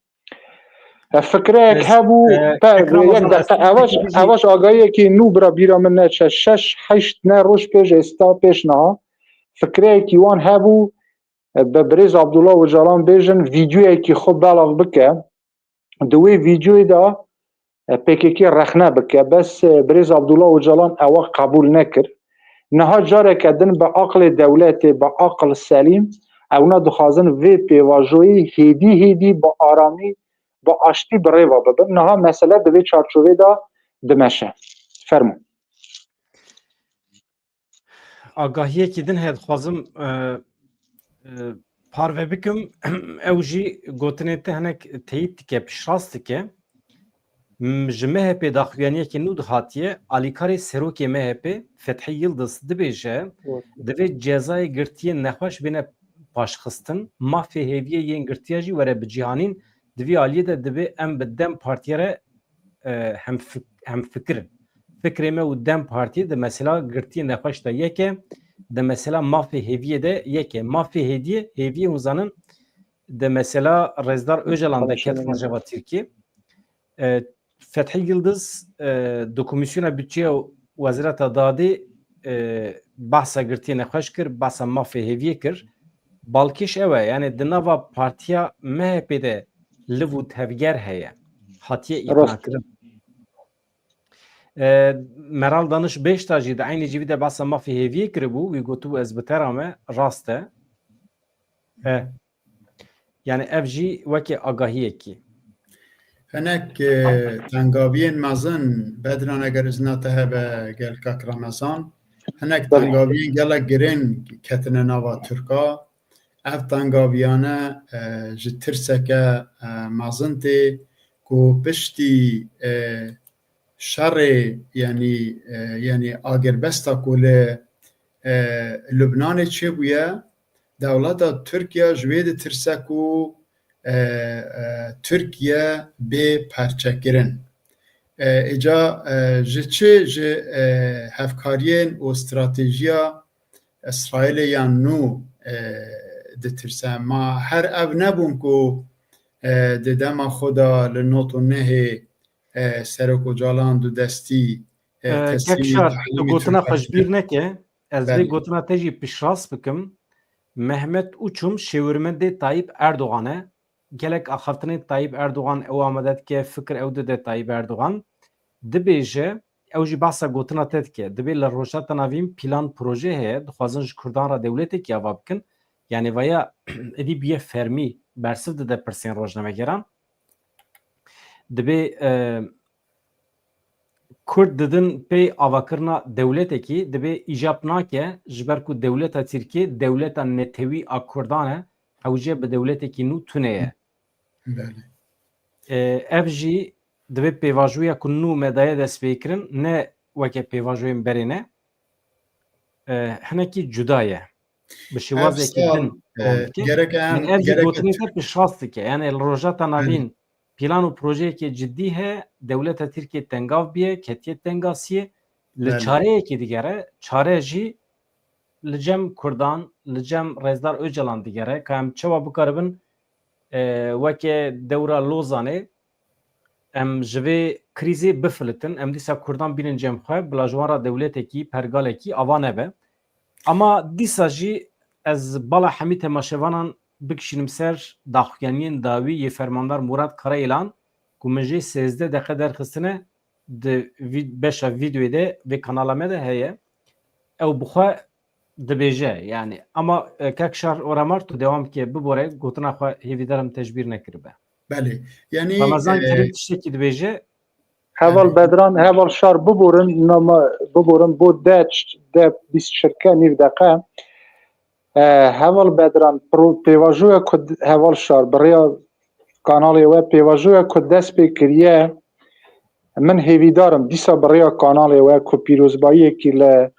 E, fikreyek Ez, hebû, e, pe-, Ekrem yek Hocam, deqe, ez evaş, evaş agahiyekî nû bira bîra min neçe, şeş, heşt ne roj pêş êsta pêş niha. Fikreyekî wan hebû, e, bi birêz Abdullah Ocalan bêjin, vîdyoyekî xwe belav bike. Di wê vîdyoyê de, e, P K K rexne bike. Bes, e, birêz Abdullah Ocalan ewa qebûl nekir. Niha careke din bi aqlê dewletê, bi aql selîm, ewna dixwazin vê pêvajoyê hêdî hêdî bi aramî, bi aştî bi rêva bibin. Niha mesele di vê çarçovê de dimeşe. Fermo. Agahiyekî din heye dixwazim, e, e, parve bikim. Ew jî gotinên te hinek teyîd dike, piştrast dike. M-, ji M H P daxuyaniyekî nû dihatiye, alîkarê serokê M H P Fethî Yildiz dibêje, Doğru. divê cezayê girtiyên nexweş bêne paşxistin, mafê hêviyê yên girtiya jî were bicîhanîn, di vî aliyê de divê em bi DEM Partiyê re, e, hemfik-, hemfikir in. Fikrê me û DEM Partiyê di mesela girtiyê nexweş de yek e, di mesela mafê hêviyê de yek e. Mafê hêdiyê, hêviyê hûn zanin, di mesela Rêzdar Ocalan de ket Konuşalım. rojeva Tirkiyê. E, Fethî Yildiz, e, di Komîsyona Budçeya û Wezareta Dadê, e, behsa girtiyê nexweş kir, behsa mafê hêviyê kir. Balkêş ew e, yani di nava partiya M H P de liv û tevger heye. Hatiye Rast. îqnakirin. E, Meral Daniş Beştaş jî di eynî civî de behsa mafê hêviyê kiribû, wî gotibû, ez bi te re me, rast e. E, Yani ev jî weke agahiyekî. Hinek, e, tengaviyên mezin, Bedran, eger izna te hebe, gel kak Remezan, hinek Tabii. tengaviyên gelek girên ketine nava Tirka. Ev tengaviyane, e, ji tirseke, e, mezin tê ku piştî, e, şerê, yanî, e, yanî agirbesta ku li, e, Lubnanê çêbûye, dewleta Tirkiye ji wê ditirse ku, e, e, Tirkiye bê perçekirin. E, îca, e, ji çi, ji, e, hevkariyên û stratejiya Îsraîlê ya nû, e, ditirse? Ma her ev nebûn ku, e, di dema xwe de li nod û nehê, e, Serok Ocalan du destî, e, E, teslîmî Kek Şar, tu tehlîmî gotina Tirkan xwe ji bîr kir. neke, ez vê Belê. gotina te jî piştrast bikim. Mehmet Uçum şêwirmendê Tayyip Erdogan e. Gelek axaftinên Tayyip Erdogan ew amade dike, fikir ew dide Tayyip Erdogan. Dibêje, ew jî behsa gotina te dike. Dibê li Rojhilata Navîn plan proje heye, dixwazin ji Kurdan re dewletekî ava bikin. Yani vaya êdî bûye fermî, bersiv dide pirsên rojnamegeran. Dibê, e, Kurd didin pey avakirina dewletekî, dibê îcab nake, ji ber ku dewleta Tirkiyê dewleta netewî a Kurdan e, hewce bi dewletekî nû tune ye. Belê. E, ev jî divê pêvajoya ku nû me daye destpêkirin, ne weke pêvajoyên berê ne. E, hinekî cuda ye. Bi şêwazekî Ev sal, din e, dewam dike. gerek em, Yani ev jî gerek gotinê te piştrast dike. Yani li Rojhilata Navîn plan û projeyeke cidî heye, dewleta Tirkiyê tengav bûye, ketiye tengasiyê. Li Belê. çareyekî digere, çare jî li cem Kurdan, li cem Rêzdar Ocalan digere, ka em çawa bikaribin, e, weke dewra Lozanê, em ji vê krîzê bifilitin, em dîsa Kurdan bînin cem xwe, bila ji wan re dewletekî, pergalekî ava nebe. Ama dîsa jî ez bala hemî temaşevanan bikişînim ser daxuyaniyên dawî yê Fermandar Murat Karayilan, ku min jê sêzdeh deqe derxistine, di vî-, beşa vîdeoyê de vê kanala me de heye. Ew bi xwe dibêje, yani. Ama, e, kek Şar Oramar, tu dewam ke, bibore, gotina xwe hêvîdarim te ji bîr nekiribe. Belê. Yani, Ramazan e, Kerim tiştekî dibêje. Heval Yani, Bedran, Heval Şar biborin, nama biborin, bo de, de bîst çirke, nîv deqe. E, Heval Bedran, pro-, pêvajoya ku d-, Heval Şar, bi rêya kanalê we, pêvajoya ku dest pê kiriye, min hêvîdar im, dîsa bi rêya kanalê we ku pîrozbayiyekî li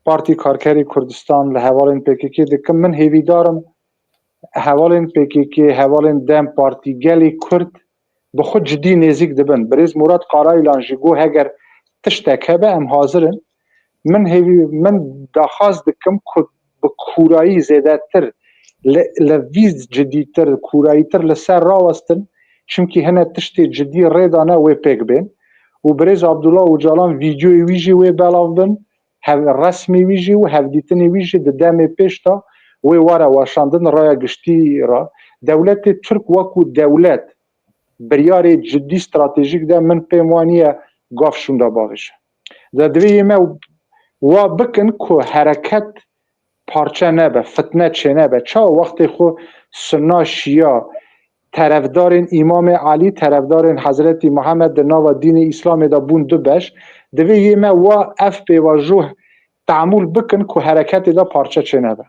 Partî Karkerê Kurdistan, li hevalên P K K dikim, min hêvîdar im, hevalên P K K, hevalên dem Partî, gelê Kurd bi xwe cidî nêzîk dibin. Birêz Murat Karayilan jî got, heger tiştek hebe, em hazir in. Min hêvî, min daxwaz dikim ku bi kûrayî zêdetir, li, li vî cidîtir, kûrayîtir li ser rawestin, çimkî hine tiştê cidî rê dane wê pêk bên. Û birêz Abdullah Ocalan vîdyoyê wî jî wê belav bin, hev-, resmê wî jî û hevdîtinê wî jî di demê pêş de wê were weşandin raya giştî re. Dewletê Tirk wekû dewlet biryarê cidî stratejîk de, min pêm waniye gav şûnda bavêje. De divê yê me wa bikin ku hereket parçe nebe, fitne çênebe. Çawa wextê xwe sunna, şiya, terefdarên Îmamê Elî, terefdarên Hezretî Mihemed di nava dînê Îslamê de bûn du beş, divê yê me wa ev pêvajoh temûl bikin ku hereketê de parçe çênebe.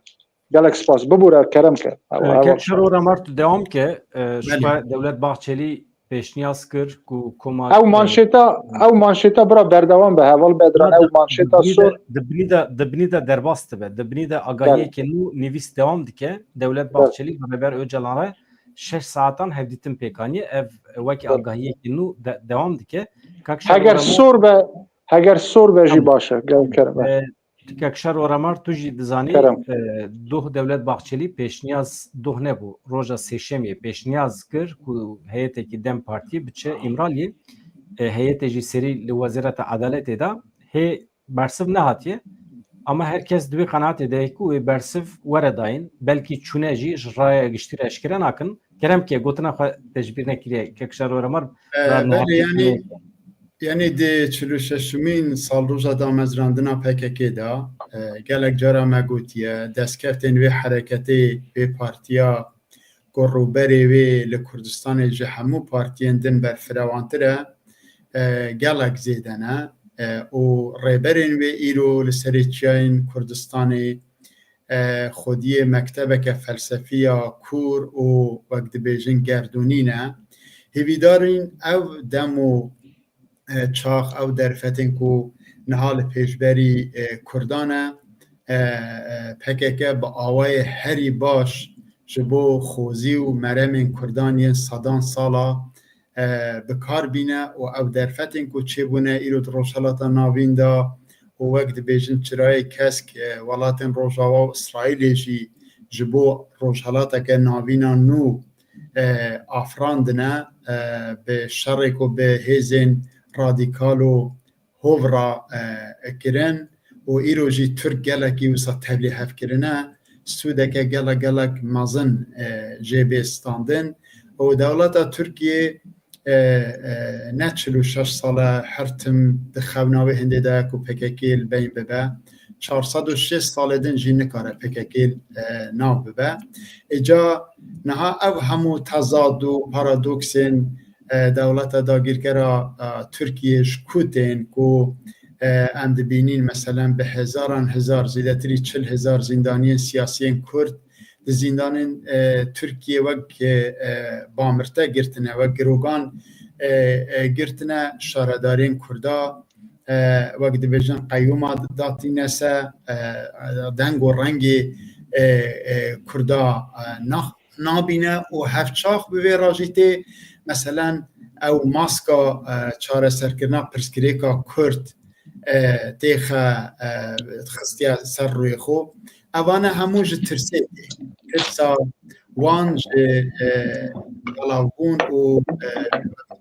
Gelek spas. Bibûre, kerem ke. Ew, Ee, ew Kek Şero Remar, tu dewam ke, e, ji Belê. xwe Dewlet Bahçelî pêşniyaz kir ku koma, Ew e, manşêta, ew manşêta bira berdewam be, Heval Bedran, Ama ew di, manşêta di binî sor. de, di binî de, di binî de derbas dibe. Di binî de agahiyeke nû nivîs dewam dike. Dewlet Belê. Bahçelî bi Rêber Ocalan re şeş saetan hevdîtin pêk aniye. Ev wekî Belê. agahiyeke nû de, dewam dike. Kek Şero Heger Remar sor be, heger sor be jî Tamam. baş e. Gel kerem. E, Kek Şero Remar, tu jî dizanî, Kerem. e, doh Dewlet Bahçelî pêşniyaz, doh nebû, roja sêşemê pêşniyaz kir ku heyetekî dem Partiyê biçe Îmraliyê, e, heyetê jî serî li Wezareta Edaletê de hê bersiv nehatiye. Ama her kes di wê qenaatê de ye ku wê bersiv were dayîn, belkî çûne jî ji raya giştî re eşkere nakin. Kerem ke, gotina xwe te ji bîr nekiriye, Kek Şero Remar, E, ra niha belê, yanî, pêşniyaz. Yanî di çil û şeşimîn salroja damezrandina P K K de, e, gelek cara me gotiye, destkeftên vê hereketê, vê partiya ku rûberê wê li Kurdistanê ji hemû partiyên din berfirewantir e, e, gelek zêde ne, e, û rêberên wê îro li serê çiyayên Kurdistanê, e, xwediyê mektebeke felsefiya kûr û, wek dibêjin, gerdûnî ne. Hêvîdarîn ew dem û, e, çax, ew derfetên ku niha li pêşberî, e, Kurdan e, e, e, P K K bi awayê herî baş ji bo xozî û meremên Kurdan yên sedan sala, e, bi kar bîne û ew derfetên ku çêbûne îro di Rojhelata Navîn de û, wek dibêjin, çirayê kesk, e, welatên Rojava û Îsraîlê jî ji bo rojhelateke navîna nû, e, afirandine, e, bi şerê ku bi hêzên radîkal û hov re, e, kirin û îro jî Tirk gelekî wisa tevlî hev kirine, sûdeke gelek gelek mezin, e, jê bê standin û dewleta Tirkiyê, e, e, ne çil û şeş sal e her tim di xewna wê hindê de ye ku P K K li beyn bibe. Çar sed û şêst salê din jî nikare P K K, e, nav bibe. Îca niha ev hemû tezad û paradoksên, e, dewleta dagîrkera, e, Tirkiyê ji ku tên ku, e, em dibînîn, meselen, bi hezaran hezar, zêdetirî çil hezar zîndaniyên siyasiyên Kurd di zîndanên, e, Tirkiyê wek, e, e, bamirte girtine, wek girogan, e, e, girtine, şaredarên Kurda, e, wek dibêjin qeyûma datîne se, e, deng û rengê, e, e, Kurda, e, nax-, nabîne û hevçax bi vê re jî tê, meselen, ew maska, e, çareserkirina pirsgirêka Kurd, e, têxe, e, xistiye ser rûyê xwe. Evane hemû ji tirsê tê. Tirsa wan ji, e, belavbûn û, e,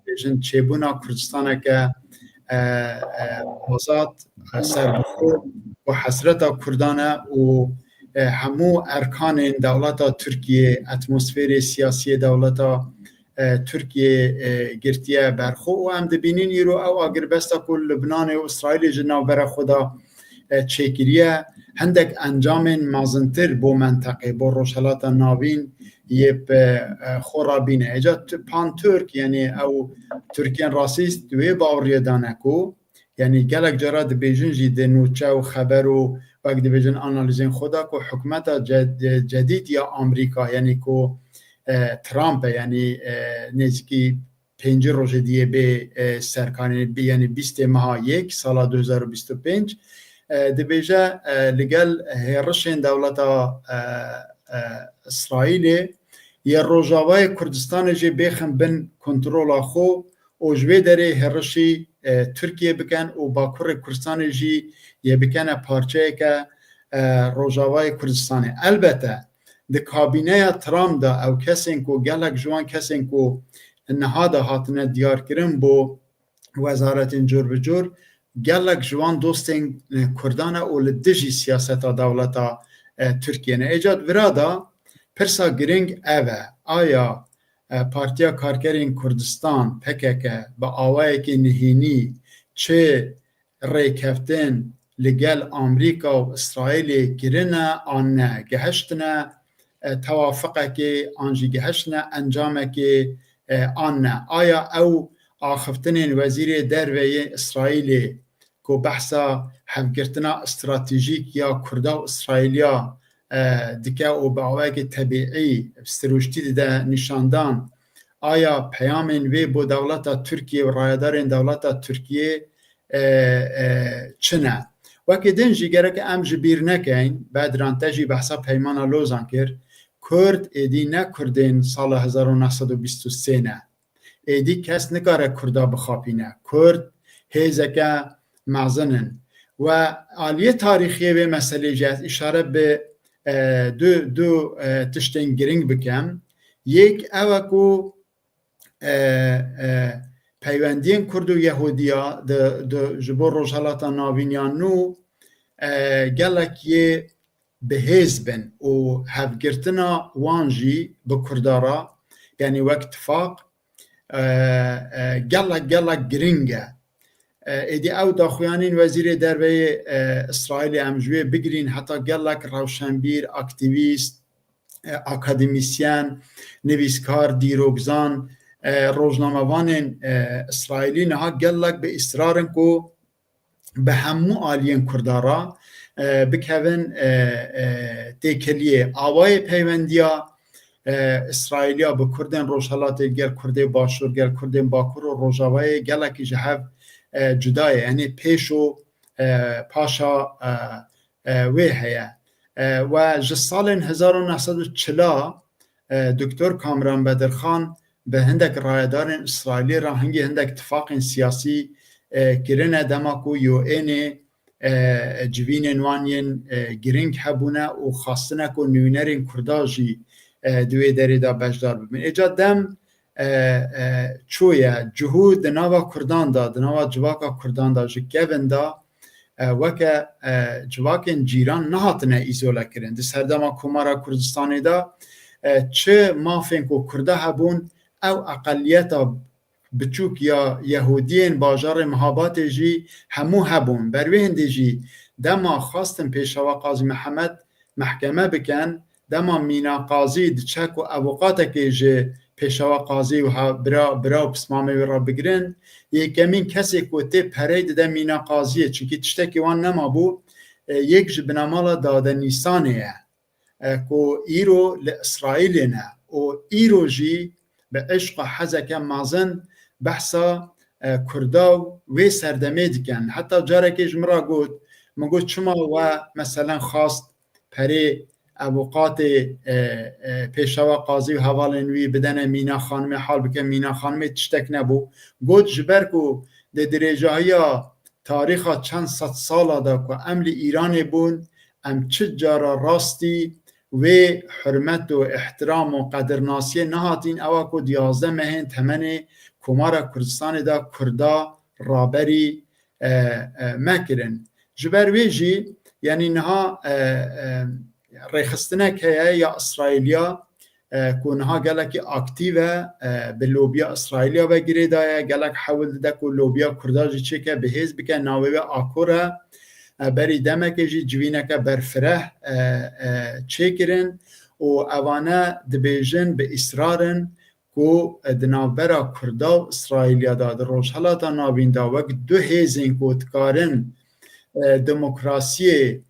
bêjin çêbûna Kurdistaneke, e, e, azad, e, serbixwe û hesreta Kurdan e û, e, hemû erkanên dewleta Tirkiyê, atmosferê siyasiyê dewleta, e, Tirkiyê, e, girtiye ber xwe û em dibînin îro ew agirbesta ku Lubnanê û Îsraîlê ji navbera xwe de, e, çêkiriye, hindek encamên mezintir bo menteqê, bo Rojhelata Navîn yê bi, e, xwe rabîne. Êca tu-, pan-Tirk, yanî ew Tirkên rasîst di wê baweriyê de ne ku, yanî gelek cara dibêjin jî di nûçe û xeber û wek dibêjin analîzên xwe de ku hikûmeta ce-, cedîd ya Amerîka, yanî ku, e, Trump e, yanî, e, nêzîkî pêncî rojê diyê bê, e, serkanê, bî, yanî bîstê meha yek sala du hezar û bîst û pênc, e, dibêje, e, li gel hêrişên dewleta, e, e, Îsraîlê yê Rojavayê Kurdistanê jî bêxin bin kontrola xwe û ji vê derê hêrişî, e, Tirkiyê bikin û Bakurê Kurdistanê jî yê bikene parçeyeke, e, Rojavayê Kurdistanê. Elbete, di kabîneya Trump de ew kesên ku gelek ji wan kesên ku niha de hatine diyarkirin bo wezaretên cur bi cur, gelek ji wan dostên, e, Kurdan e û li dijî siyaseta dewleta, e, Tirkiyê ne. Êca di vira de pirsa giring ev e, aya, e, Partiya Karkerên Kurdistan, P K K, bi awayekî nihênî çi rêkeftin li gel Amerîka û Îsraîlê kirine an ne, gehiştine, e, tewafiqekê an jî gehiştine encamekê, e, an ne. Aya ew axiftinên Wezîrê Derve yê Îsraîlê ku behsa hevgirtina stratejîk ya Kurda û Îsraîliya, e, dike û bi awayekî tebîî sirûştî dide nîşandan, aya peyamên wê bo dewleta Tirkiyê û rayedarên dewleta Tirkiyê, e, e, çi ne? Wekî din jî gerek em ji bîr nekeyn, Bedran, te jî behsa Peymana Lozan kir, Kurd êdî ne Kurdên sala hezar û neh sed û bîst û sê ne. Êdî kes nikare Kurda bixapîne. Kurd hêzeke mezin in. We aliyê tarîxiyê vê meselê jî ez îşare bi, e, du, du, e, tiştên giring bikim. Yek ew e ku, e, e, peywendiyên Kurd û Yehudiya di, di, ji bo Rojhelata Navîn ya nû, e, gelek yê bihêz bin û hevgirtina wan jî bi Kurda re, yanî wek tifaq, e, e, gelek, gelek giring e. E, êdî ew daxuyanîn Wezîrê Derve yê, e, Îsraîlê em ji wê bigirîn heta gelek rewşenbîr, aktîvîst, e, akademîsyen, nivîskar, dîrokzan, e, rojnamevanên, e, Îsraîlî niha gelek bi îsrar in ku bi hemû aliyên Kurda re, e, bikevin, e, e, têkiliyê. Awayê peywendiya, e, Îsraîliya bi Kurdên Rojhelatê, gel Kurdê Başûr, gel Kurdên Bakur û Rojavayê gelekî ji hev, e, cuda ye. Yanî pêş û, e, paşa, e, e, wê heye. E, we ji salên hezar û neh sed û çila, e, Doktor Kamran Bedirxan bi hindek rayedarên Îsraîlî re hingê hindek tifaqên siyasî, e, kirine, dema ku U N'ê, e, civînên wan yên, e, giring hebûne û xwestine ku nivînerên Kurda jî, e, di wê derê de beşdar bibin. Êca dem, e, e, çûye, cihû di nava Kurdan de, di nava civaka Kurdan de ji kevin de, e, weke, e, civakên cîran nehatine îzole kirin. Di serdema Komara Kurdistanê de, e, çi mafên ku Kurda hebûn, ew eqeliyeta biçûk ya Yehûdiyên bajarê Mihabatê jî hemû hebûn. Ber wê hindê jî dema xwestin Pêşewa Qazî Mihemed mehkeme bikin, dema Mîna Qazî diçe ku evoqatekê ji Pêşewa Qazî û ha-, bira, bira û pismamê wî re bigirin, yekemîn kesê ku tê perey dide Mîna Qaziyê, çimkî tiştekî wan nemabû, e, yek ji binemala Dadenîsanê ye, e, ku îro li Îsraîlê ne û îro jî bi eşq û hezeke mezin behsa, e, Kurda û wê serdemê dikin. Heta carekê ji min re got, min got, "Çima we meselen xwest perê evoqatê, e, e, Pêşewa Qazî û hevalên wî bidene Mîna Xanimê, hal bike Mîna Xanimê, tiştek nebû." Got, "Ji ber ku di dirêjahiya tarîxa çend sed sala de ku em li Îranê bûn, em çi cara rastî wê hurmet û îhtiram û qedirnasiyê nehatîn, ew e ku di yazdeh mehên temenê Komara Kurdistanê de Kurda raberî, e, e, me kirin. Ji ber wê jî, yanî niha, e, e, rêxistinek heye ya Îsraîliya, e, ku niha gelekî aktîv e, e, bi lobiya Îsraîliya ve girêdaye, gelek hewl dide ku lobiya Kurda jî çêke, bi hêz bike, navê wê Akor e. E, berî demekê jî civîneke berfireh, e, e, çêkirin û evane dibêjin bi îsrar in ku, e, di navbera Kurda û Îsraîliya de, di Rojhelata Navîn de wek du hêzên ku dikarin, e, demokrasiyê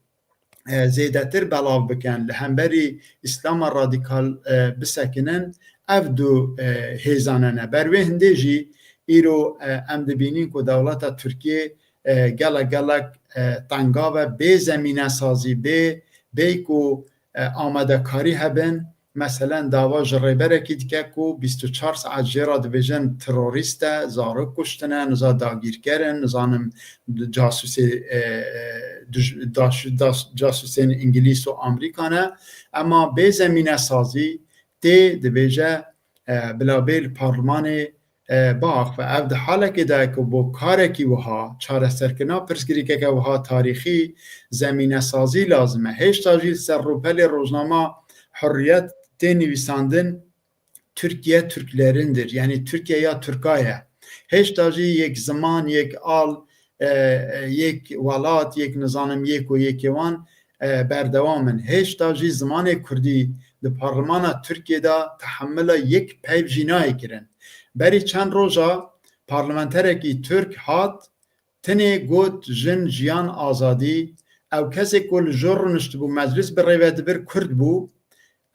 e, zêdetir belav bikin, li hemberî Îslama radîkal, e, bisekinin, ev du, e, hêzane ne. Ber wê hindê jî îro, e, em dibînin ku dewleta Tirkiyê, e, gelek gelek, e, tengav e, bê zemînesazî, bê, bê ku, e, amadekarî hebin, Meselen, dava ji rêberekî dike ku bîst û çar saet jê re dibêjin terorîst e, zarok kuştine, niza dagîrker in, nizanim casûsê, e, e, duj-, daş-, daş-, casûsên Îngilîz û Amerîka ne. Ema bê zemînesazî tê dibêje, e, bila bê li parlimanê e, biaxive. Ev di halekê de ye ku bo karekî wiha, çareserkirina pirsgirêkeke wiha tarîxî, zemînesazî lazim e. Hêşta jî li ser rûpelê rojnama Hurriyet tê nivîsandin, Türkiye Türklerindir. Yanî Tirkiye ya Tirka ye. Hêşta jî yek ziman, yek al, e, e, yek welat, yek nizanim yek û yekê wan, e, berdewam in. Hêşta jî zimanê kurdî di parlimana Tirkiyê de tehemila yek peyv jî nayê kirin. Berî çend roja parlamenterekî Tirk hat, tinê got jin, jiyan, azadî. Ew kesê ku li jor rûniştibû, meclis bi rê ve dibir, kurd bû.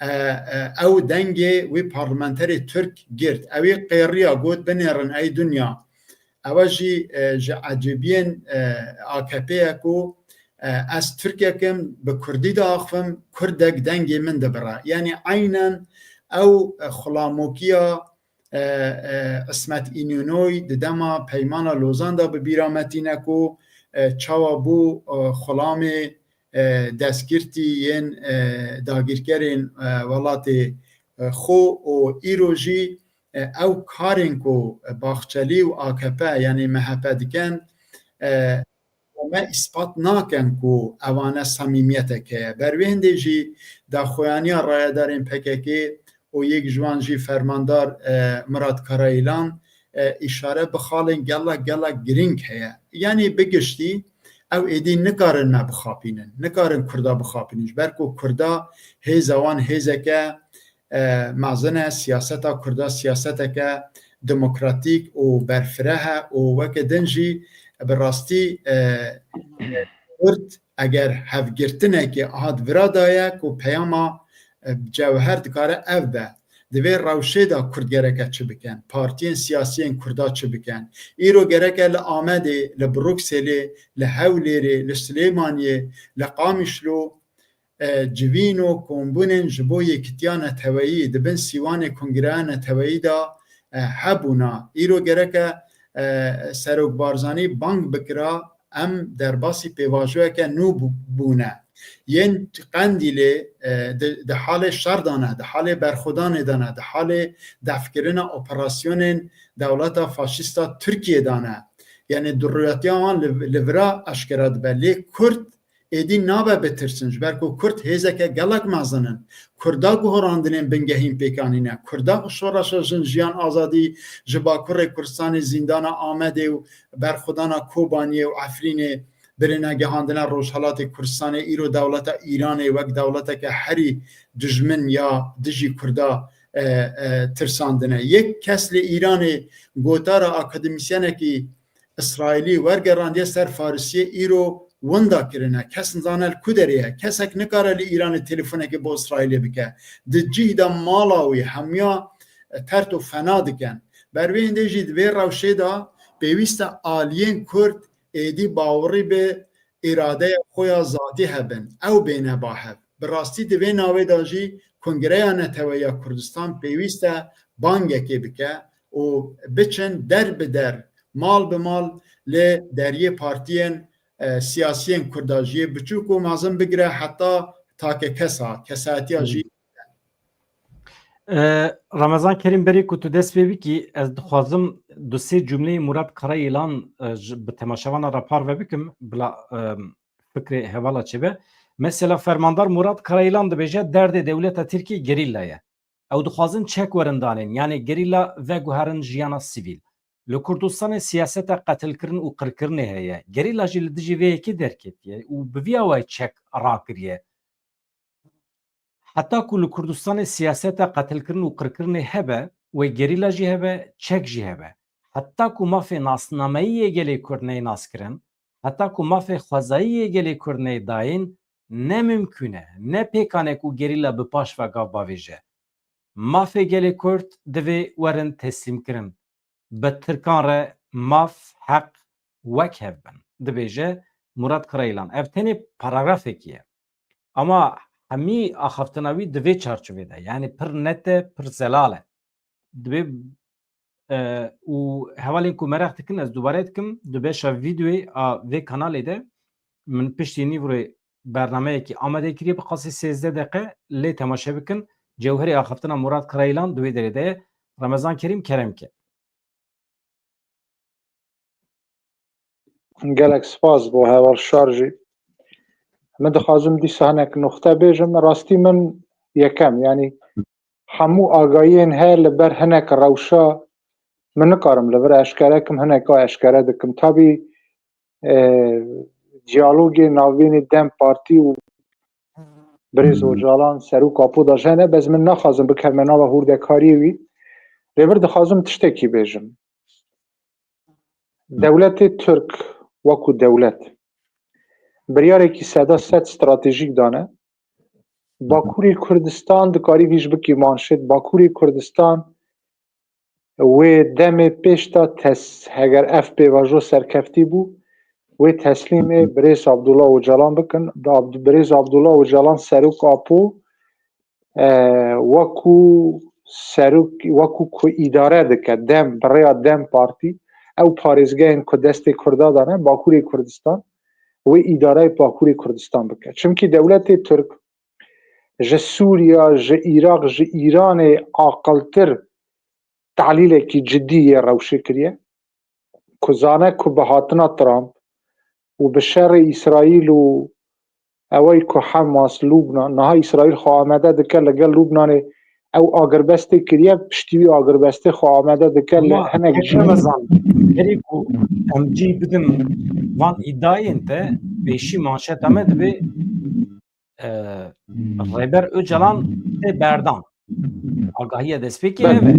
E, e, ew dengê wî parlamenterê Tirk girt. Ew ê qêriya, got, binêrin ey dinya. Ew jî, e, ji ecêbiyên, e, A K P ye ku, e, ez Tirkek im, bi Kurdî diaxivim, Kurdek dengê min dibire. Yanî eynen ew, e, xulamokiya, e, e, Ismet Înûnoy di dema Peymana Lozan de bi bîra me tîne ku, e, çawa bû, e, xulamê, e, destgirtî yên, e, dagîrkerên, e, welatê, e, xwe û îro jî, e, ew karên ku Baxçelî û A K P, yanî M H P dikin, e, me îspat nakin ku evane samîmiyetek heye. Ber wê hindê jî daxuyaniya rayedarên P K K û yek ji wan jî fermandar, e, Murat Karayilan, e, îşare bi xalên gelek, gelek girîng heye. Yanî bi giştî ew êdî nikarin me bixapînin, nikarin Kurda bixapînin. Ji ber ku Kurda hêza wan hêzeke, e, mezin e, siyaseta Kurda siyaseteke demokratîk û berfireh e û weke din jî bi rastî, e, Kurd eger hevgirtinekê hat vira daye ku peyama, e, cewher dikare ev be. Di vê rewşê de Kurd gereke çi bikin? Partiyên siyasiyên Kurda çi bikin? Îro gereke li Amedê, li Brukselê, li Hewlêrê, li Silêmaniyê, li Qamişlo, e, civîn û kombûnên ji bo yekitiya neteweyî di bin sîwanê Kongreya Neteweyî de, e, hebûna. Îro gereke, e, Serok Barzanî bang bikira, em derbasî pêvajoyeke nû bû-, bûne. Yên Qendîlê, e, di, di halê şer de ne, di halê berxwedanê de ne, di halê defkirina operasyonên dewleta faşîsta Tirkiyê de ne. Yanî durûyetiya wan li, li vira eşkera dibe. Lê Kurd êdî nabe bitirsin, ji ber ku Kurd hêzeke gelek mezin in. Kurda guherandinên bingehîn pêk anîne. Kurda şoreşa jin, jiyan, azadî ji Bakurê Kurdistanê, zîndana Amedê û berxwedana Kobaniyê û Efrînê birine, gihandine Rojhelatê Kurdistanê, îro dewleta Îranê wek dewleteke herî dijmin ya dijî Kurda, e, e, tirsandine. Yek kes li Îranê, gotara akademîsyenekî Îsraîlî wergerandiye ser Farisiyê, îro winda kirine. Kes nizane li ku derê ye. Kesek nikare li Îranê telefonekê bo Îsraîlê bike. Di cih de mala wî hemiya tert û fena dikin. Ber wê hindê jî di vê rewşê de pêwîst e aliyên Kurd êdî bawerî bi îradeya xwe ya zatî hebin. Ew bêne ba hev. Bi rastî di vê navê de jî Kongreya Neteweya Kurdistan pêwîst e bangekê bike û biçin der bi der, mal bi mal, Lê deriyê partiyên, e, siyasiyên Kurda jî yê biçûk û mezin bigire heta takekesa, kesayetiya jî. E, Ramazan Kerîm, berê ku tu dest pê bikî, ez dixwazim du sê cumleyê Murat Karayêlan, e, ji, bi temaşevana re parve bikim, bila, e, fikrê hevala çêbe. Mesela Fermandar Murat Karayêlan dibêje, derdê dewleta Tirkiyê gerîla ye. Ew dixwazin çek werin danên, yanî gerîla veguherin jiyana sivîl. Li Kurdistanê siyaseta qetilkirin û qirkirinê heye. Gerîla jî li dijî vê yekê derketiye û bi vî awayî çek rakiriye. Heta ku li Kurdistanê siyaseta qetilkirin û qirkirinê hebe, wê gerîla jî hebe, çek jî hebe. Heta ku mafê nasnameyî yê gelê Kurd neyê naskirin, heta ku mafê xwezayî yê gelê Kurd neyê dayîn, ne mimkûn e, ne pêkan e ku gerîla bi paş ve gav bavêje. Mafê gelê Kurd divê werin teslîmkirin. Bi Tirkan re maf, heq wek hev bin, dibêje Murat Karaylan. Ev tenê paragrafekî ye. Ama hemî axaftina wî di vê çarçovê de, yanî pir net e, pir zelal e. Divê, e, û hevalên ku meraq dikin, ez dubare dikim, di beşa vîdeoyê a vê kanalê de min piştî nîvroyê bernameyekî amade kiriye, bi qasî sêzdeh deqe lê temaşe bikin. Cewherê axaftina Murat Karaylan di wê derê de ye. Remezan Kerîm, kerem ke. Gelek spas bo heval şar jî. Min dixwazim dîsa hinek nuxte bêjim. Rastî min yekem, yanî hemû agahiyên heye li ber hinek rewşa min nikarim li vir eşkere kim, hinek a eşkere dikim. Tabî, e, diyalogê navbînî DEM Partî û Birêz Ocalan, Serok Apo da jene, bez min naxwazim bikevme nava hûrdekariyê wî. Lê vir dixwazim tiştekî bêjim. Dewletê Tirk wekû dewlet biryarekî seda sed stratejîk dane. Bakurê Kurdistan dikarî vî ji bikî manşet. Bakurê Kurdistan wê demê pêş de tes-, heger ev pêvajo serkeftî bû, wê teslîmê Birêz Abdullah Ocalan bikin. Abd-, Birêz Abdullah Ocalan Serok Apo, e, wekû serok, wekû ku îdare dike, DEM, bi rêya DEM Partî, ew parêzgehên ku destê Kurda de ne, Bakurê Kurdistan, wê îdareyê Bakurê Kurdistan bike. Çimkî dewletê Tirk ji Sûriya, ji Iraq, ji Îranê aqiltir tehlîlekî cidî yê rewşê kiriye, ku zane ku bi hatina Trump û bi şerê Îsraîl û ewey ku Hamas, Lubnan, niha Îsraîl xwe amade dike li gel Lubnanê ew agirbestê kiriye, piştî wî agirbestê xwe amade dike li hinek cihê. Remezan, herî ku em cî bidin van îdayên te, pêşî manşeta me dibe, e, Rêber Ocalan tê berdan. Agahiya destpêkê ev e.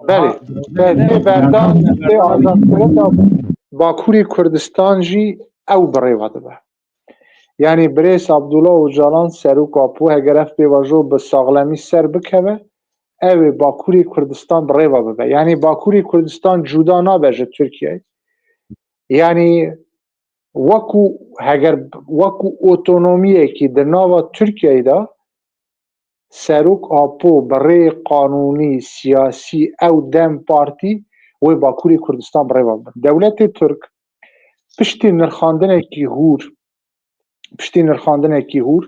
Belê, belê, tê berdan, tê azadkirin da Bakurê Kurdistan jî ew bi rêva dibe. Yanî Birêz Abdullah Ocalan, Serok Apo, heger ev pêvajo bi saxlemî ser bikeve, ew ê Bakurê Kurdistan bi rêva bibe. Yanî Bakurê Kurdistan cuda nabe ji Tirkiyeyê. Yanî wekû, heger wekû otonomiyekî di nava Tirkiyeyê de Serok Apo bi rê qanûnî, siyasî, ew DEM Partî wê Bakurê Kurdistan bi rêva bibin. Dewletê Tirk piştî nirxandinekî hûr, piştî nirxandinekî hûr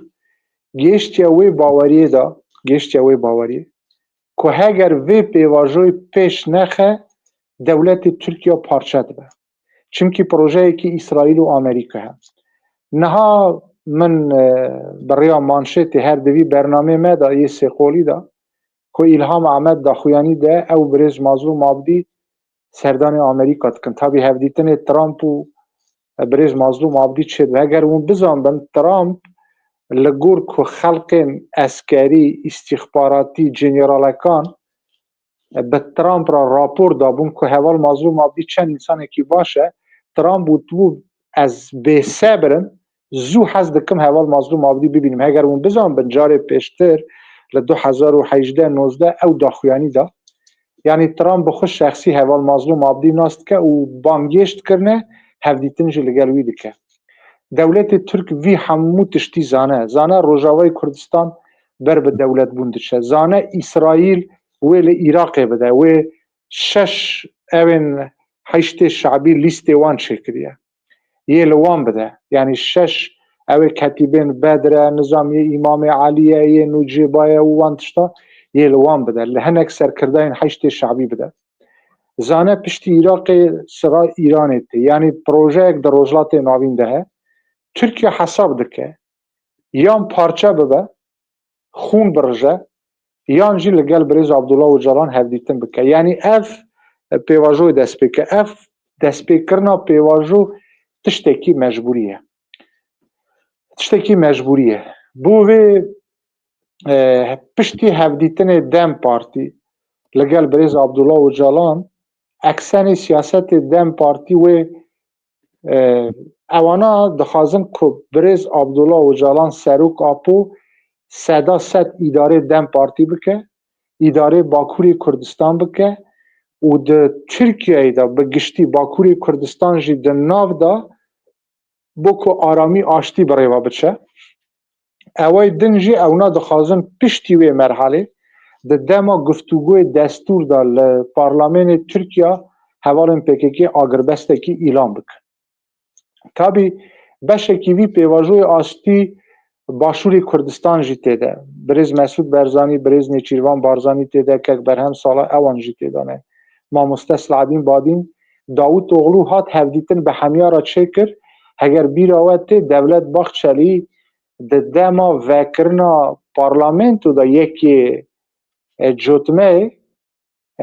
gêştiye wê baweriyê de, gêştiye wê baweriyê ku heger vê pêvajoyê pêş nexe, dewletê Tirkiye parçe dibe. Çimkî projeyekî Îsraîl û Amerîka heye. Niha min, e, bi rêya manşetê her di vî bernameyê me de yê sêqolî de ku Îlham Ahmed daxuyanî de ew birêz Mazlûm Abdî serdanê Amerîka dikin. Tabî hevdîtinê Trump û, e, birêz Mazlûm Abdî çêdibe. Heger hûn bizanbin, Trump li gor ku xelqên eskerî, îstîxbaratî, generalekan bi Trump re rapor dabûn ku heval Mazlûm Abdî çend însanekî baş e, Trump gotibû, ez bêsebir im, zû hez dikim heval Mazlûm Abdî bibînim. Heger hûn bizanbin, carê pêştir li du hezar û hejdeh nozdeh ew daxuyanî da. Yanî Trump bi xwe şexsî heval Mazlûm Abdî nas dike û bangêş dikirine, hevdîtin jî li gel wî dike. Dewletê Tirk vî hemû tiştî zane. Zane Rojavayê Kurdistan ber bi dewletbûn diçe. Zane Îsraîl wê li Iraqê bide. Wê şeş ewên Heşdê Şebî lîstê wan çêkiriye. Yê li wan bide. Yanî şeş, ew ê Ketîbên Bedr e, nizam yê Îmamê Elî ye, yê Nûcêba ye û wan tişta, yê li wan bide. Li hinek serkirdayên Heşdê Şebî bide. Zane piştî Iraqê sira Îranê tê. Yanî projeyek di Rojhilatê Navîn de he. Tirkiye hesab dike, yan parçe bibe, xûn birije, yan jî li gel birêz Abdullah Ocalan hevdîtin bike. Yanî ev, e, pêvajoyê destpêke. Ev destpêkirina pêvajo tiştekî mecbûrî ye. Tiştekî mecbûrî ye. Bo vê, e, piştî hevdîtinê DEM Partî li gel birêz Abdullah Ocalan, eksenê siyasetê DEM Partî wê, e, ewana dixwazin ku birêz Abdullah Ocalan, Serok Apo, seda sed îdarê DEM Partî bike, îdarê Bakurê Kurdistan bike û di Tirkiyeyê de bi giştî Bakurê Kurdistan jî di nav de bo ku aramî, aştî bi rêva biçe. Eway din jî ewna dixwazin piştî wê merhalê di dema guftûgoyê destûr de li parlamenê Tirkiya hevalên P K K agirbestekî îlan bikin. Tabî beşekî vî pêvajoyê aştî Başûrê Kurdistan jî tê de. Birêz Mesûd Barzanî, birêz Nêçîrvan Barzanî tê de, kek Berhem Sala, ewan jî tê de ne. Mamoste Siladîn Badîn, Davutoglu hat hevdîtin bi hemiya re çêkir. Heger bîra we tê, Devlet Bahçelî di dema vekirina parlamento de yekê, e, cotmeyê,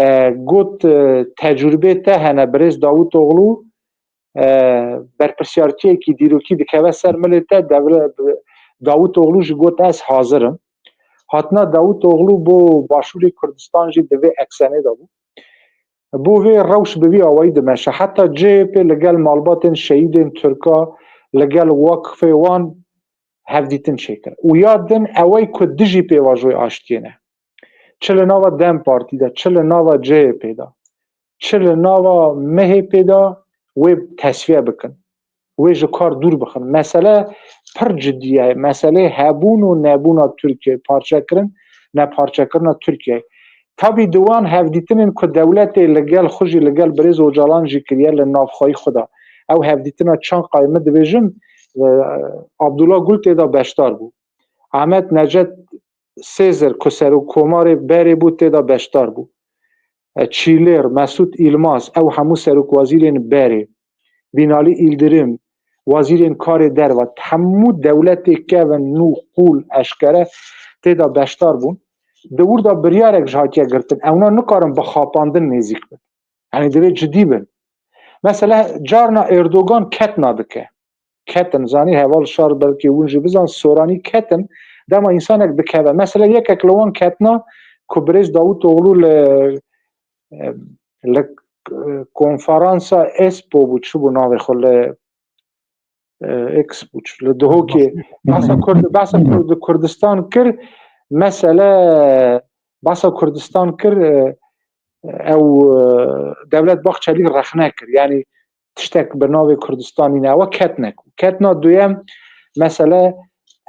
e, got, e, tecrûbê te hene, birêz Davutoglu, e, berpirsiyartiyekî dîrokî dikeve ser milê te, devre, Davutoglu jî got, ez hazir im. Hatina Davutoglu bo Başûrê Kurdistan jî di vê eksenê de bû. Bo vê rewş bi vî awayî dimeşe. Heta C H P li gel malbatên şehîdên Tirka, li gel wekfê wan hevdîtin çêkir. Û ya din ewey ku dijî pêvajoyê aştiyê ne. Çi li nava DEM Partî de, çi li nava C H P de, çi li nava M H P de wê tesfiye bikin. Wê ji kar dûr bixin. Mesele pir cidî ye. Meselê hebûn û nebûna Tirkiyeyê, parçekirin, neparçekirina Tirkiyeyê. Tabî di wan hevdîtinên ku dewletê li gel xwe jî, li gel birêz Ocalan jî kiriye li navxweyî xwe de. Ew hevdîtina Çankayê, min dibêjim, e, Abdullah Gul tê de beşdar bû. Ahmet Necdet Sêzir ku serokkomarê berê bû, tê de beşdar bû. E, Çîlêr, Mesûd Îlmaz, ew hemû serokwezîrên berê, Binalî Îldirim, wezîrên karê derve, hemû dewletê kevin, nû, qûl, eşkere tê de beşdar bûn. Di wir de biryarek ji hatiye girtin. Ewna nikarin bi xapandin nêzîk bin. Yanî divê cidî bin. Mesela carna Erdogan ketna dike. Ketin, zanî heval şar belkî hûn jî bizan, soranî ketin, dema însanek dikeve. Mesela yekek li wan ketna ku birêz Davutoglu li, li, e, konferansa Espo bû, çi bû navê xwe, li, e, Expo, li Duhokê behsa Kurd, behsa Kurd, Kurdistan kir, mesele behsa Kurdistan kir, e, ew, e, Devlet Bahçelî rexne kir. Yanî tiştek bi navê Kurdistan nîne. Ew ketnek. Ketna duyem, mesele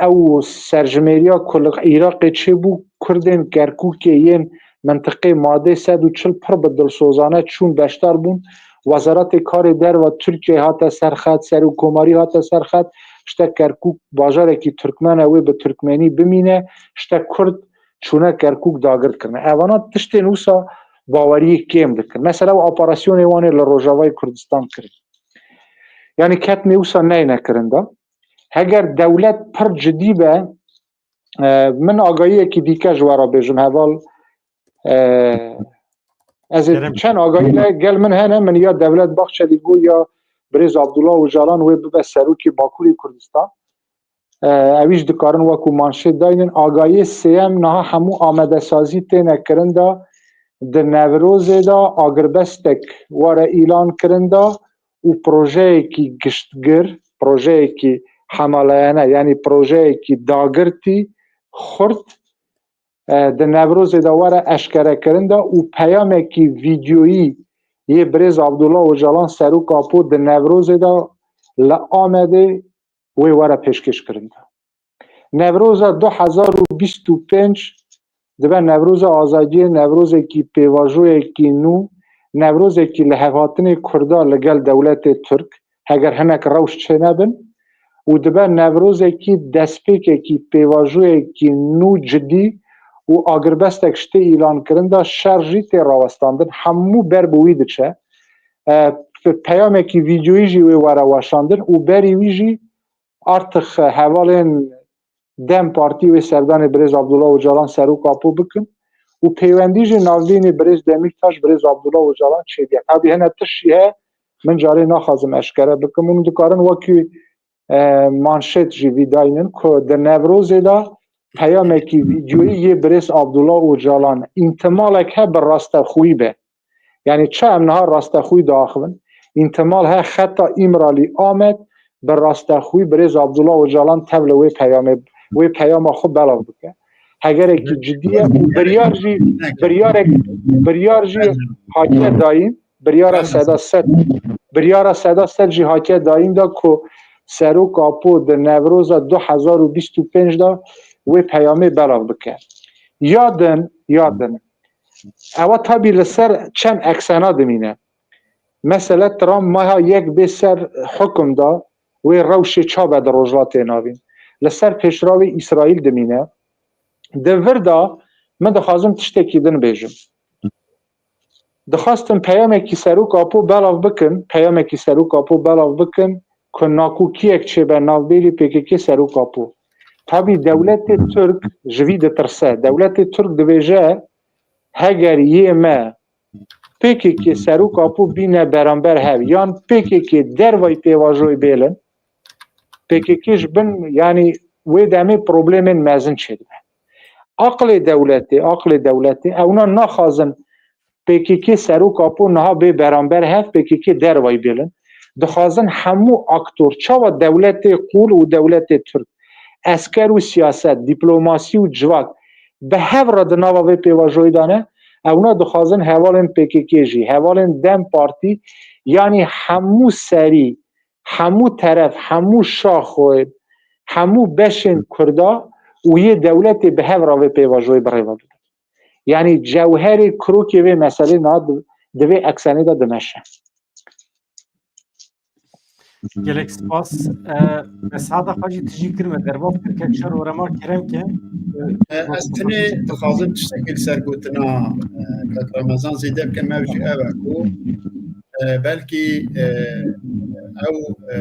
ew serjimêriya ku li Iraqê çêbû, Kurdên Kerkûkê yên mintiqê madê sed û çil pir bi dilsozane çûn, beşdar bûn. Wezaretê Karê Derve Tirkiyeyê hate serxet, serokkomarî hate serxet, işte Kerkûk bajarekî Tirkmen e, wê bi Tirkmenî bimîne, işte Kurd çûne Kerkûk dagir kirine. Evana tiştên wisa baweriyê kêm dikin. Mesela ew operasyonê wan ê li Rojavayê Kurdistan kirin. Yanî ketnê wisa neyne kirin de. Heger dewlet pir cidî be, e, min agahiyekî dîke ji we re bêjim heval. E, ez ê Kerem. Çend agahî li gel min hene, min ya Devlet Bahçelî got ya birêz Abdullah Ocalan wê bibe serokê Bakurê Kurdistan. E, ewî jî dikarin wekû manşêt daynin. Agahiyê sêyem, niha hemû amadesazî têne kirin de, di Newrozê de agirbestek were îlan kirin de û projeyekî giştgir, projeyekî hemalayene, yanî projeyekî dagirtî xurt, e, di Newrozê de were eşkerekirin de û peyamekî vîdyoyî yê birêz Abdullah Ocalan, Serok Apo, di Newrozê de li Amedê wê were pêşkêşkirin de. Newroza du hezar û bîst û pênc dibe Newroza Azadiyê, Newrozekî pêvajoyekî nû, Newrozekî li hevhatinê Kurda li gel dewletê Tirk, heger hinek rewş çênebin û dibe Newrozekî destpêkekî, pêvajoyekî nû cidî û agirbestek ji tê îlankirin de şer jî tê rawestandin. Hemû ber bi wî diçe. E, pe-, peyamekî vîdyoyî jî wê were weşandin û berî wî jî artık hevalên DEM Partî wê serdanê birêz Abdullah Ocalan serok Apo bikin û peywendî jî navbînê birêz Demîrtaş, birêz Abdullah Ocalan çêbiye. Tabî hene tişt jî heye, min carê naxwazim eşkere bikim. Hûn dikarin wekî, e, manşet jî vî daynin ku di Newrozê de peyamekî vîdyoyî yê birêz Abdullah Ocalan, întimalek he bi rastexûyî be. Yani çi em niha rastexûyî diaxivin? Întimal he xeta Îmralî Amed bi rastexûyî birêz Abdullah Ocalan tevli wê peyamê, wê peyama xwe belav bike. Hegerekî cidî ye û biryar jî, biryarek, biryar jî hatiye dayîn, biryara seda sed, biryara seda sed jî hatiye dayîn da ku Serok Apo di Newroza du hezar û bîst û pênc de wê peyamê belav bike. Ya din, ya din. Ewa tabî li ser çend eksena dimîne. Mesele Trump meha yek bê ser hukum da, wê rewşê çabe di Rojhilatê Navîn. Li ser pêşrawê Îsraîl dimîne. Di vir de min dixwazim tiştekî din bêjim. Dixwastim peyamekî Serok Apo belav bikin, peyamekî Serok Apo belav bikin ku nakokiyek çêbe navbêrî P K K Serok Apo. Tabî dewletê Tirk ji vî ditirse. Dewletê Tirk dibêje, heger yê me P K K Serok Apo bîne beramber hev, yan P K K dervayî pêvajoyê bêlin, P K K ji bin, yanî wê demê problemên mezin çêdibe. Aqlê dewletê, aqlê dewletê, ewna naxwazin P K K Serok Apo niha bê beramber hev, P K K dervayî bêlin. Dixwazin hemû aktor, çawa dewletê qûl û dewletê Tirk, esker û siyaset, dîplomasî û civak bi hev re di nava vê pêvajoyê de ne, ewna dixwazin hevalên P K K jî, hevalên DEM Partî, yanî hemû serî, hemû teref, hemû şaxoyên, hemû beşên Kurda û yê dewletê bi hev re vê pêvajoyê bi rê ve bibin. Yanî cewherê kurokê vê meselê niha di, di vê eksenê de dimeşe. Gelek spas. E, me saeta xwe jî tijî kir, me derbas kir, kek Şar Orema kerem ke. E, ez tenê dixwazim tiştekî li ser gotina, e, kak Ramazan zêde bikim, ew jî ew e ku, e, belkî, e, ew, e,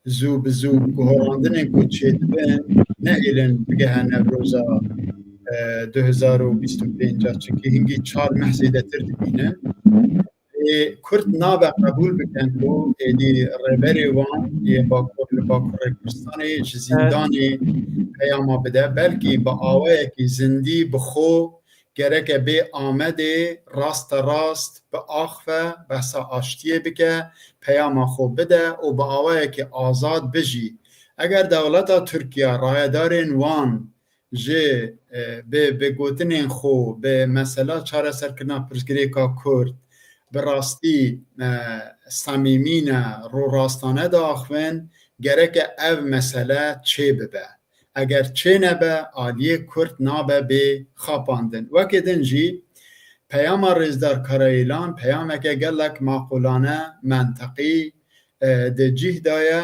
zû bi zû guherandinên ku çêdibin, nehêlin bigehe Newroza, e, du hezar û bîst û pênc, çunkî hingî çar meh zêdetir dibînin. Ê Kurd nabe qebûl bikin ku êdî rêberê wan yê Bakur, li Bakurê Kurdistanê ji zîndanê peyama bide, belkî bi awayekî zindî bi xwe gereke bê Amedê raste rast biaxive, behsa aştiyê bike, peyama xwe bide û bi awayekî azad bijî. Eger dewleta Tirkiye rayedarên wan ji, e, bi, bi gotinên xwe, bi mesela çareserkirina pirsgirêka Kurd bi rastî, e, samîmî ne, rûrastane diaxivin, gereke ev mesele çêbibe. Eger çênebe, aliyê Kurd nabe bê xapandin. Wekî din jî peyama Rêzdar Karayilan peyameke gelek maqûlane, menteqî, e, di cih de ye.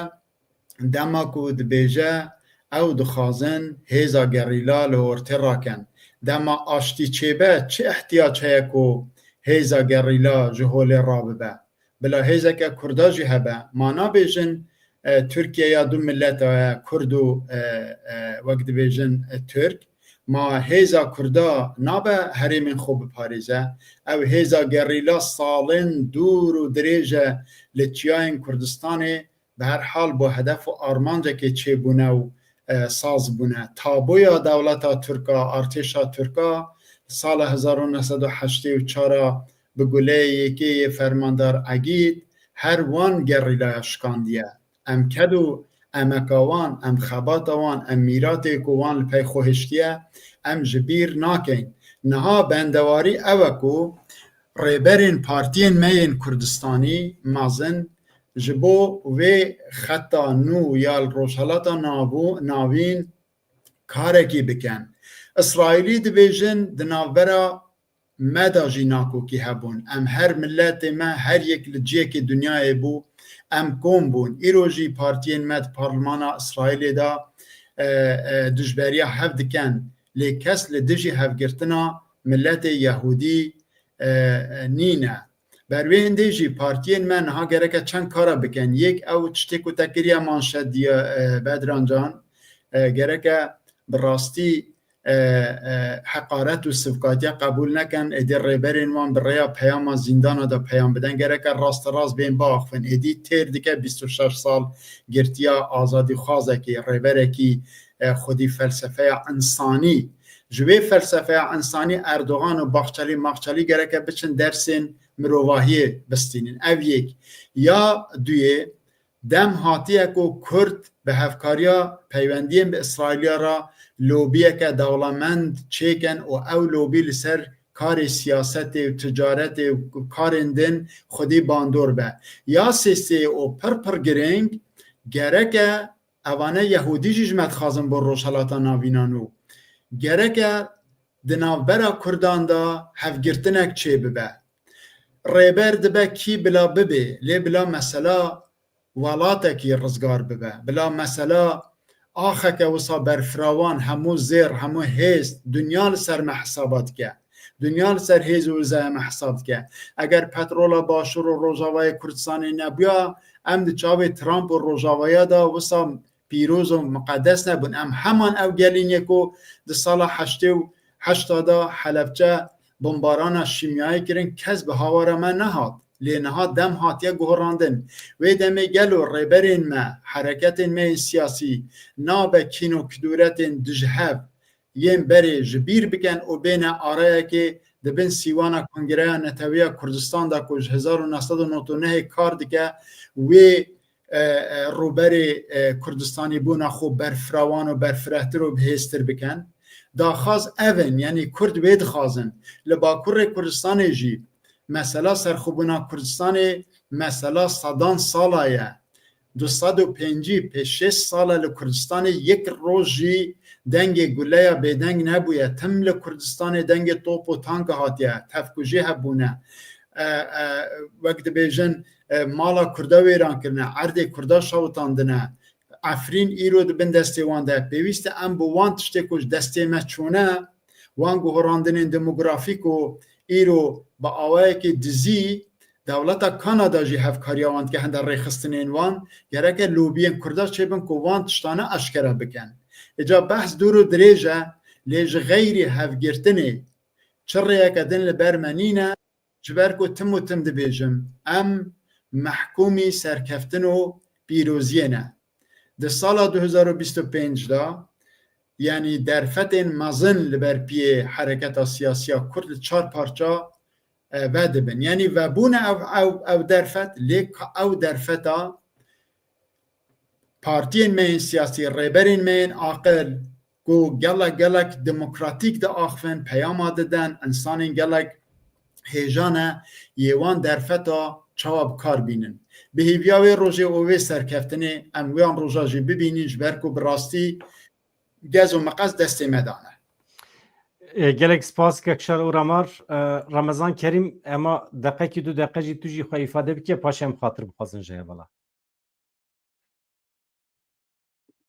Dema ku dibêje, ew dixwazin hêza gerîla li ortê rakin. Dema aştî çêbe, çi ihtiyac heye ku hêza gerîla ji holê rabibe? Bila hêzeke Kurda jî hebe. Ma nabêjin, e, Tirkiye ya du mileta ye, Kurd û, e, e, wek dibêjin, e, Tirk. Ma hêza Kurda nabe herêmên xwe biparêze? Ew hêza gerîla salên dûr û dirêj e li çiyayên Kurdistanê, bi her hal bo hedef û armancekê çêbûne û, e, saz bûne. Taboya dewleta Tirk a, artêşa Tirk a, sala hezar û neh sed û heştê û çar a bi guleyê yekê yê fermandar Egîd her wan gerîlaya şikandiye. Em ked û emeka wan, em xebata wan, em mîratê ku wan li pey xwe hiştiye, em ji bîr nakeyn. Niha bendewarî ew e ku rêberên partiyên me yên Kurdistanî mezin ji bo vê xeta nû ya li Rojhelata Navû-, Navîn karekî bikin. Îsraîlî dibêjin di navbera me de jî nakokî hebûn. Em her miletê me, her yek li ciyekê dinyayê bû, em kom bûn. Îro jî partiyên me di parlimana Îsraîlê de, e, e, dijberiya hev dikin. Lê kes li dijî hevgirtina miletê Yehûdî, e, e, nîne. Ber wê hindê jî partiyên me niha gereke çend kara bikin. Yek ew tiştê ku te kiriye manşet diye, e, Bedran Can, e, gereke bi rastî, e, e, heqaret û sivkatiya qebûl nekin, êdî rêberên wan bi rêya peyama zîndana de peyam bidin. Gereke rasterast bên biaxivin. Êdî têr dike bîst û şeş sal girtiya azadîxwazekî, rêberekî, e, xwedî felsefeya însanî. Ji wê felsefeya însanî Erdogan û Baxçelî Maxçelî gereke biçin dersên mirovahiyê bistînin. Ev yek. Ya duyê, dem hatiye ku Kurd bi hevkariya peywendiyên bi Îsraîliya re lobiyeke dewlemend çêkin û ew lobî li ser karê siyasetê û ticaretê û karên din xwedî bandor be. Ya sêsê û pir pir girîng, gereke evane Yehûdî jî ji me dixwazin bo Rojhelata Navînan û gereke di navbera Kurdan de hevgirtinek çêbibe. Rêber dibe kî bila bibê, lê bila mesela welatekî rizgar bibe. Bila mesela axeke wisa berfirawan, hemû zêr, hemû hêz, dinya li ser me hesaba dike. Dinya li ser hêz û wizaya me hesab dike. Eger petrola Başûr û Rojavayê Kurdistanê nebûya, em di çavê Trump û Rojavaya de wisa pîroz û miqedes nebûn. Em heman ew gelîn ye ku di sala heştê û heşta de Helebçe bombarana şîmyayê kirin, kes bi hawara me nehat. Lê niha dem hatiye guhurandin. Wê demê gelo rêberên me, hereketên me yên siyasî nabe kîn û kidûretên dijhev yên berê ji bîr bikin û bêne arayekê di bin sîwana Kongreya Netewiya Kurdistan de ku ji hezar û neh sed û nod û nehê kar dike, wê, e, e, rûberê, e, Kurdistanî bûna xwe berfirawan û berfirehtir û bihêztir bikin. Daxwaz ev in, yanî Kurd wê dixwazin. Li Bakurê Kurdistanê jî mesela serxwebûna Kurdistanê mesela sedan sala ye. Du sed û pêncî pênc şêst sal e li Kurdistanê yek roj jî dengê guleya bêdeng nebûye. Tim li Kurdistanê dengê top û tanka hatiye. Tevkujî hebûne. E, e, wek dibêjin, e, mala Kurda wêran kirine, erdê Kurda şewitandine. Efrîn îro di bin destê wan de. Pêwîst e em bi wan tiştê ku ji destê me çûne, wan guhurandinên demografîk û îro bi awayekê dizî dewleta Kanada jî hevkariya wan dike hinde rêxistinên wan, gereke lobiyên Kurda çêbin ku wan tiştane eşkere bikin. Îca behs dûr û dirêj e, lê ji xeyrî hevgirtinê çi rêyeke din li ber me nîne, ji ber ku tim û tim dibêjim, em mehkûmî serkeftin û pîroziyê ne. Di sala du hezar û bîst û pênc de, yanî derfetên mezin li ber piyê hereketa siyasiya Kurd li çar parça, e, vedibin. Yanî vebûne ev, ev, ev derfet, lê ka ew derfeta partiyên me yên siyasî, rêberên me yên aqil ku gelek, gelek demokratîk diaxivin, peyama didin, însanên gelek hêja ne, yê wan derfeta çawa bi kar bînin. Bi hêviya wê rojê û wê serkeftinê em wiyan roja jî bibînin, ji ber ku bi rastî gez û miqez destê me dane. Ê, gelek spas, Kekşar Oramar. Ê, Remezan Kerîm, ema deqekî du deqe jî tu jî xwe îfade bike, paşê em xatir bixwazin ji hevala.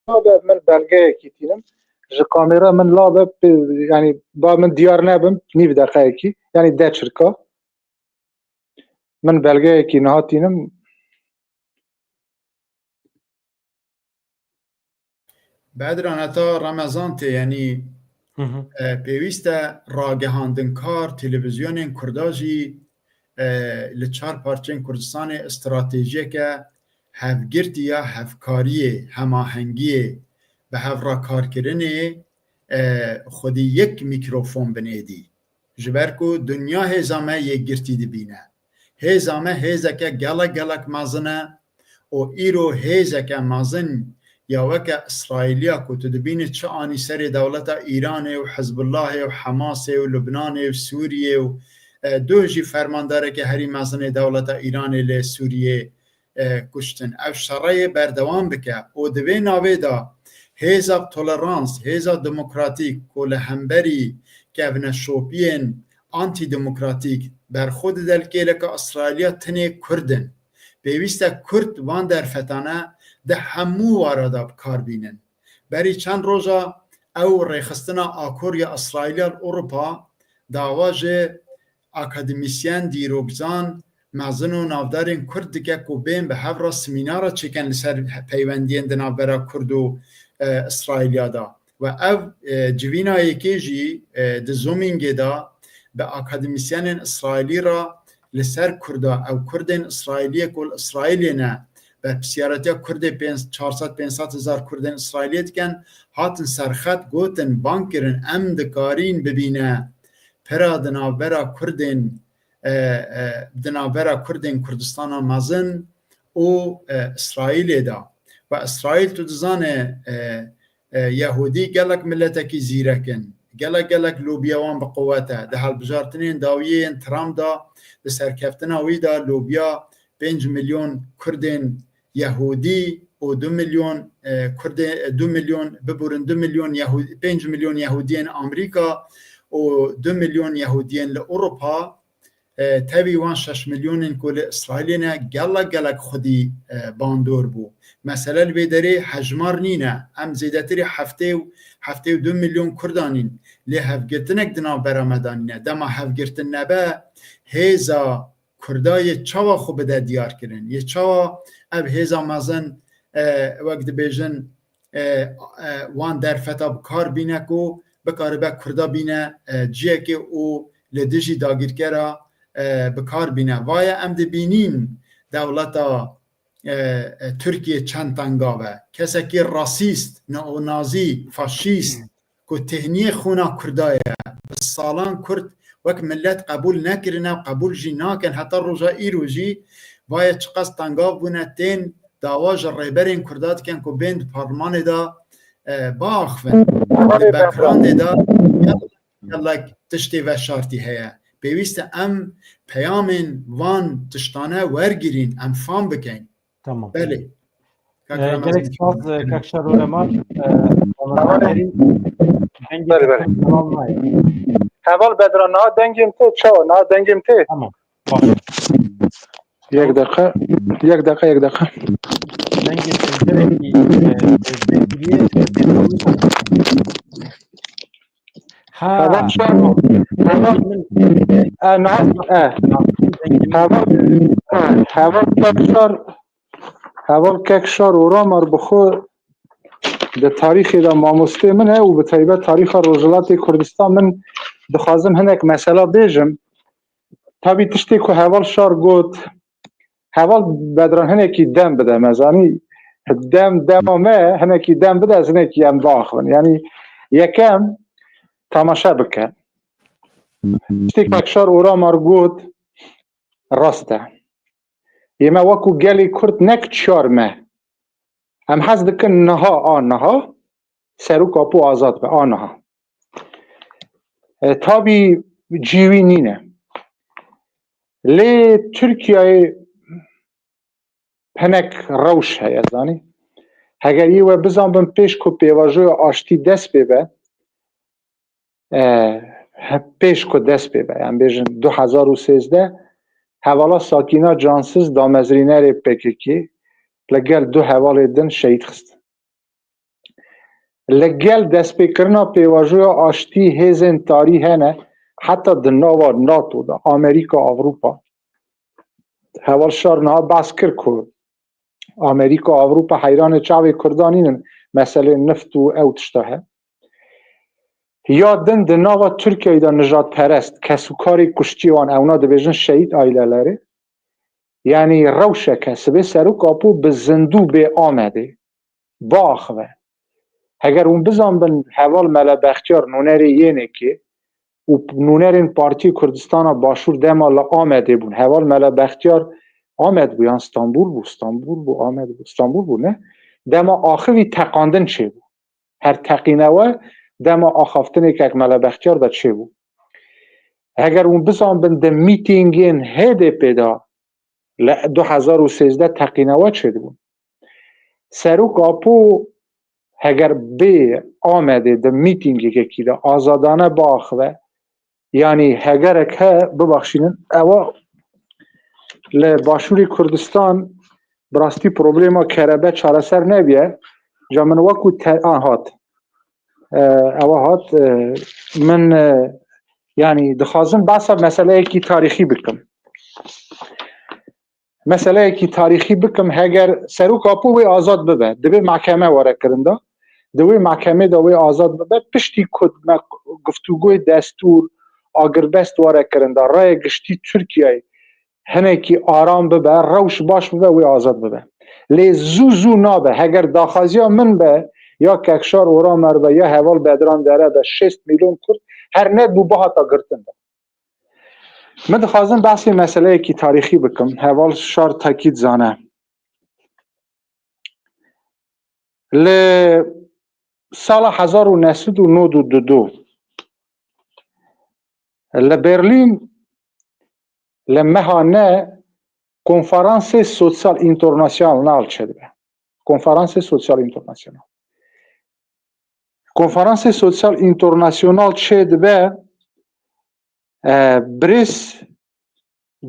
Labe min belgeyekî tînim. Ji kamera min labe, pê-, yanî ba min diyar nebim, nîv deqeyekî. Yanî de çirka. Min belgeyekî niha tînim. Bedran, heta Remezan tê, yanî, Hı hı. e, pêwîst e ragihandinkar, televîzyonên Kurda jî, e, li çar parçeyên Kurdistanê stratejiyeke hevgirtî ya hevkariyê, hemahengiyê, bi hev re karkirinê, e, xwedî yek mîkrofon bin êdî. Ji ber ku dinya hêza me yekgirtî dibîne. Hêza me hêzeke gelek gelek mezin e û îro hêzeke mezin ya weke Îsraîliya ku tu dibînî çi anî serê dewleta Îranê û Hizbullahê û Hemasê û Lubnanê û Sûriyê û, e, duh jî fermandarekî herî mezin ê dewleta Îranê lê Sûriyê, e, kuştin. Ev şereyê berdewam bike û di vê navê de hêza tolerans, hêza demokratîk ku li hemberî kevneşopiyên antîdemokratîk berxwe dide li kêleka Îsraîliya tinê Kurd in. Pêwîst e Kurd van derfetane di hemû wara de bi kar bînin. Berî çend roja ew rêxistina akor ya Îsraîliya li Ewropa dawa ji akademîsyen, dîrokzan, mezin û navdarên Kurd dike ku bên bi hev re semînara çêkin li ser peywendiyên di navbera Kurd û, e, Îsraîliya de. Ve ev, e, civîna yekê jî, e, di Zoomingê de bi akademîsyenên Îsraîlî re li ser Kurda, ew Kurdên Îsraîliyê ku li Îsraîlê ne, berpirsiyaretiya Kurdê pênc, çar sed pênc sed hezar Kurdên Îsraîliyê dikin, hatin serxet gotin, bang kirin, em dikarîn bibîne pira di navbera Kurdên, e, e, di navbera Kurdên Kurdistana Mezin û, e, Îsraîlê de. Ve Îsraîl, tu dizane, e, e, Yehûdî gelek miletekî zîrek in. Gelek, gelek lobiya wan bi quwet e. Di hilbijartinên dawiyê yên Trump de, di serkeftina wî de lobiya pênc milyon Kurdên Yehûdî û du milyon, e, Kurdê-, du milyon, biburin, du milyon Yehû-, pênc milyon Yehûdiyên Amerîka û du milyon Yehûdiyên li Ewropa, e, tevî wan şeş milyonên ku li Îsraîlê ne, gelek, gelek xwedî, e, bandor bû. Mesele li vê derê hejmar nîne. Em zêdetirî heftê û, heftê û du milyon Kurdan in. Lê hevgirtinek di navbera me de nîne. Dema hevgirtin nebe, hêza Kurda yê çawa xwe bide diyar kirin? Yê çawa ev hêza mezin, e, wek dibêjin, e, e, wan derfeta bi kar bîne ku bikaribe Kurda bîne, e, ciyekê û li dijî dagirkera, e, bi kar bîne? Vaye em dibînîn dewleta, e, e, Tirkiye çend tengav e. Kesekî rasîst, neonazî, faşîst, ku têhniyê xûna Kurda ye. Bi salan Kurd wek millet qebûl nekirine û qebûl jî nakin. Heta roja îro jî vaye çiqas tengav bûne, tên dawa ji rêberên Kurda dikin ku bên di parlemanê de, e, biaxivin. Di backgroundê de gelek tiştê veşartî heye. Pêwîst e em peyamên van tiştane wergirîn, em fam bikin. Tamam. Belê. Kak Ee, Ramazan. Gerek saz, e, Kak Şar Oremar, e, Ramazan Erî, dengê Belê, belê. Heval nayê. Heval Bedran, niha dengê min tê, çawa, niha dengê min tê? Tamam. Baş. Yek deqa, yek deqa, yek deqa. Dengê te gelekî, e, e, zêkiriye, e, Ha. Heval Şar, heval, e, niha, e, heval, e, heval Kak Şar, Heval Kek Şar Oramar bi xwe di tarîxê de mamostê min e û bi taybet tarîxa Rojhilatê Kurdistan min dixwazim hinek mesela bêjim. Tabî tiştê ku Heval Şar got, Heval Bedran hinekî dem bide me, zanî dem dema me, hinekî dem bide ez hinekî em biaxivin. Yanî yekem temaşe bike. Tiştê Kek Şar Oramar got rast e. Ê me wekû gelê Kurd nek çar me. Em hez dikin niha, a niha, Serok Apo azad be, a niha. E, tabî cî wî nîne. Lê Tirkiyeyê hinek rewş heye, zanî. Heger yê we bizanbin pêş ku pêvajoya aştî dest pê be, e, he-, pêş ku dest pê be, em bêjin du hezar û sêzdeh, hevala Sakîna Cansiz damezrînerê P K K li gel du hevalê din şehîd xist. Li gel destpêkirina pêvajoya aştî hêzên tarî hene, heta di nava NATO de, Amerîka, Ewropa. Heval Şar niha behs kir ku Amerîka, Ewropa heyranê çavê Kurdan nînin meselê nift û ew tişta he. Ya din di nava Tirkiyeyê de nijadperest, kesûkarê kuştî wan, ewna dibêjin şehîd aileleri, yanî rewşeke sibê Serok Apo bi zindû bê Amedê, biaxive. Heger hûn bizanbin heval Mele Bextiyar nûnerê Yênekê û nûnerên Partiyê Kurdistana Başûr dema li Amedê bûn. Heval Mele Bextiyar Amed bû yan Stenbul bû, Stenbul bû, Amed bû, Stenbul bû ne? Dema axivî teqandin çêbû. Her teqînewe dema axaftinê kek Mele Bextiyar de çêbû. Heger hûn bizanbin di mîtîngên H D P de li du hezar û sêzdeh teqînewe çêdibûn. Serok Apo heger bê Amedê di mîtîngekekî de azadane biaxive, Yanî hegerek he, bibaxşînin, ewa li Başûrê Kurdistan bi rastî problema kerebe çareser nebiye. Ca min wekû te-, a, hat. E, ewa hat, e, min, e, yanî dixwazim behsa meseleyekî tarîxî bikim. Meseleyekî tarîxî bikim, heger Serok Apo wê azad bibe, divê mehkeme were kirinda. Di wê mehkemê de wê azad bibe. Piştî ku me guftûgoyê destûr, agirbest were kirinda, raya giştî Tirkiyeyê hinekî aram bibe, rewş baş bibe, wê azad bibe. Lê zû zû nabe. Heger daxwaziya min be, ya Kekşar Oramer be, ya heval Bedran Dere be, şêst milyon Kurd her nebû bihata girtin de. Min dixwazim behsê meseleyekî tarîxî bikim. Heval Şar Tekî dizane. Li sala hezar û neh sed û nod û du li Berlîn, li meha ne, Konferansê Sosyal Înternasyonal çêdibe. Konferansê Sosyal Înternasyonal. Konferansê Sosyal Înternasyonal çêdibe, e, birêz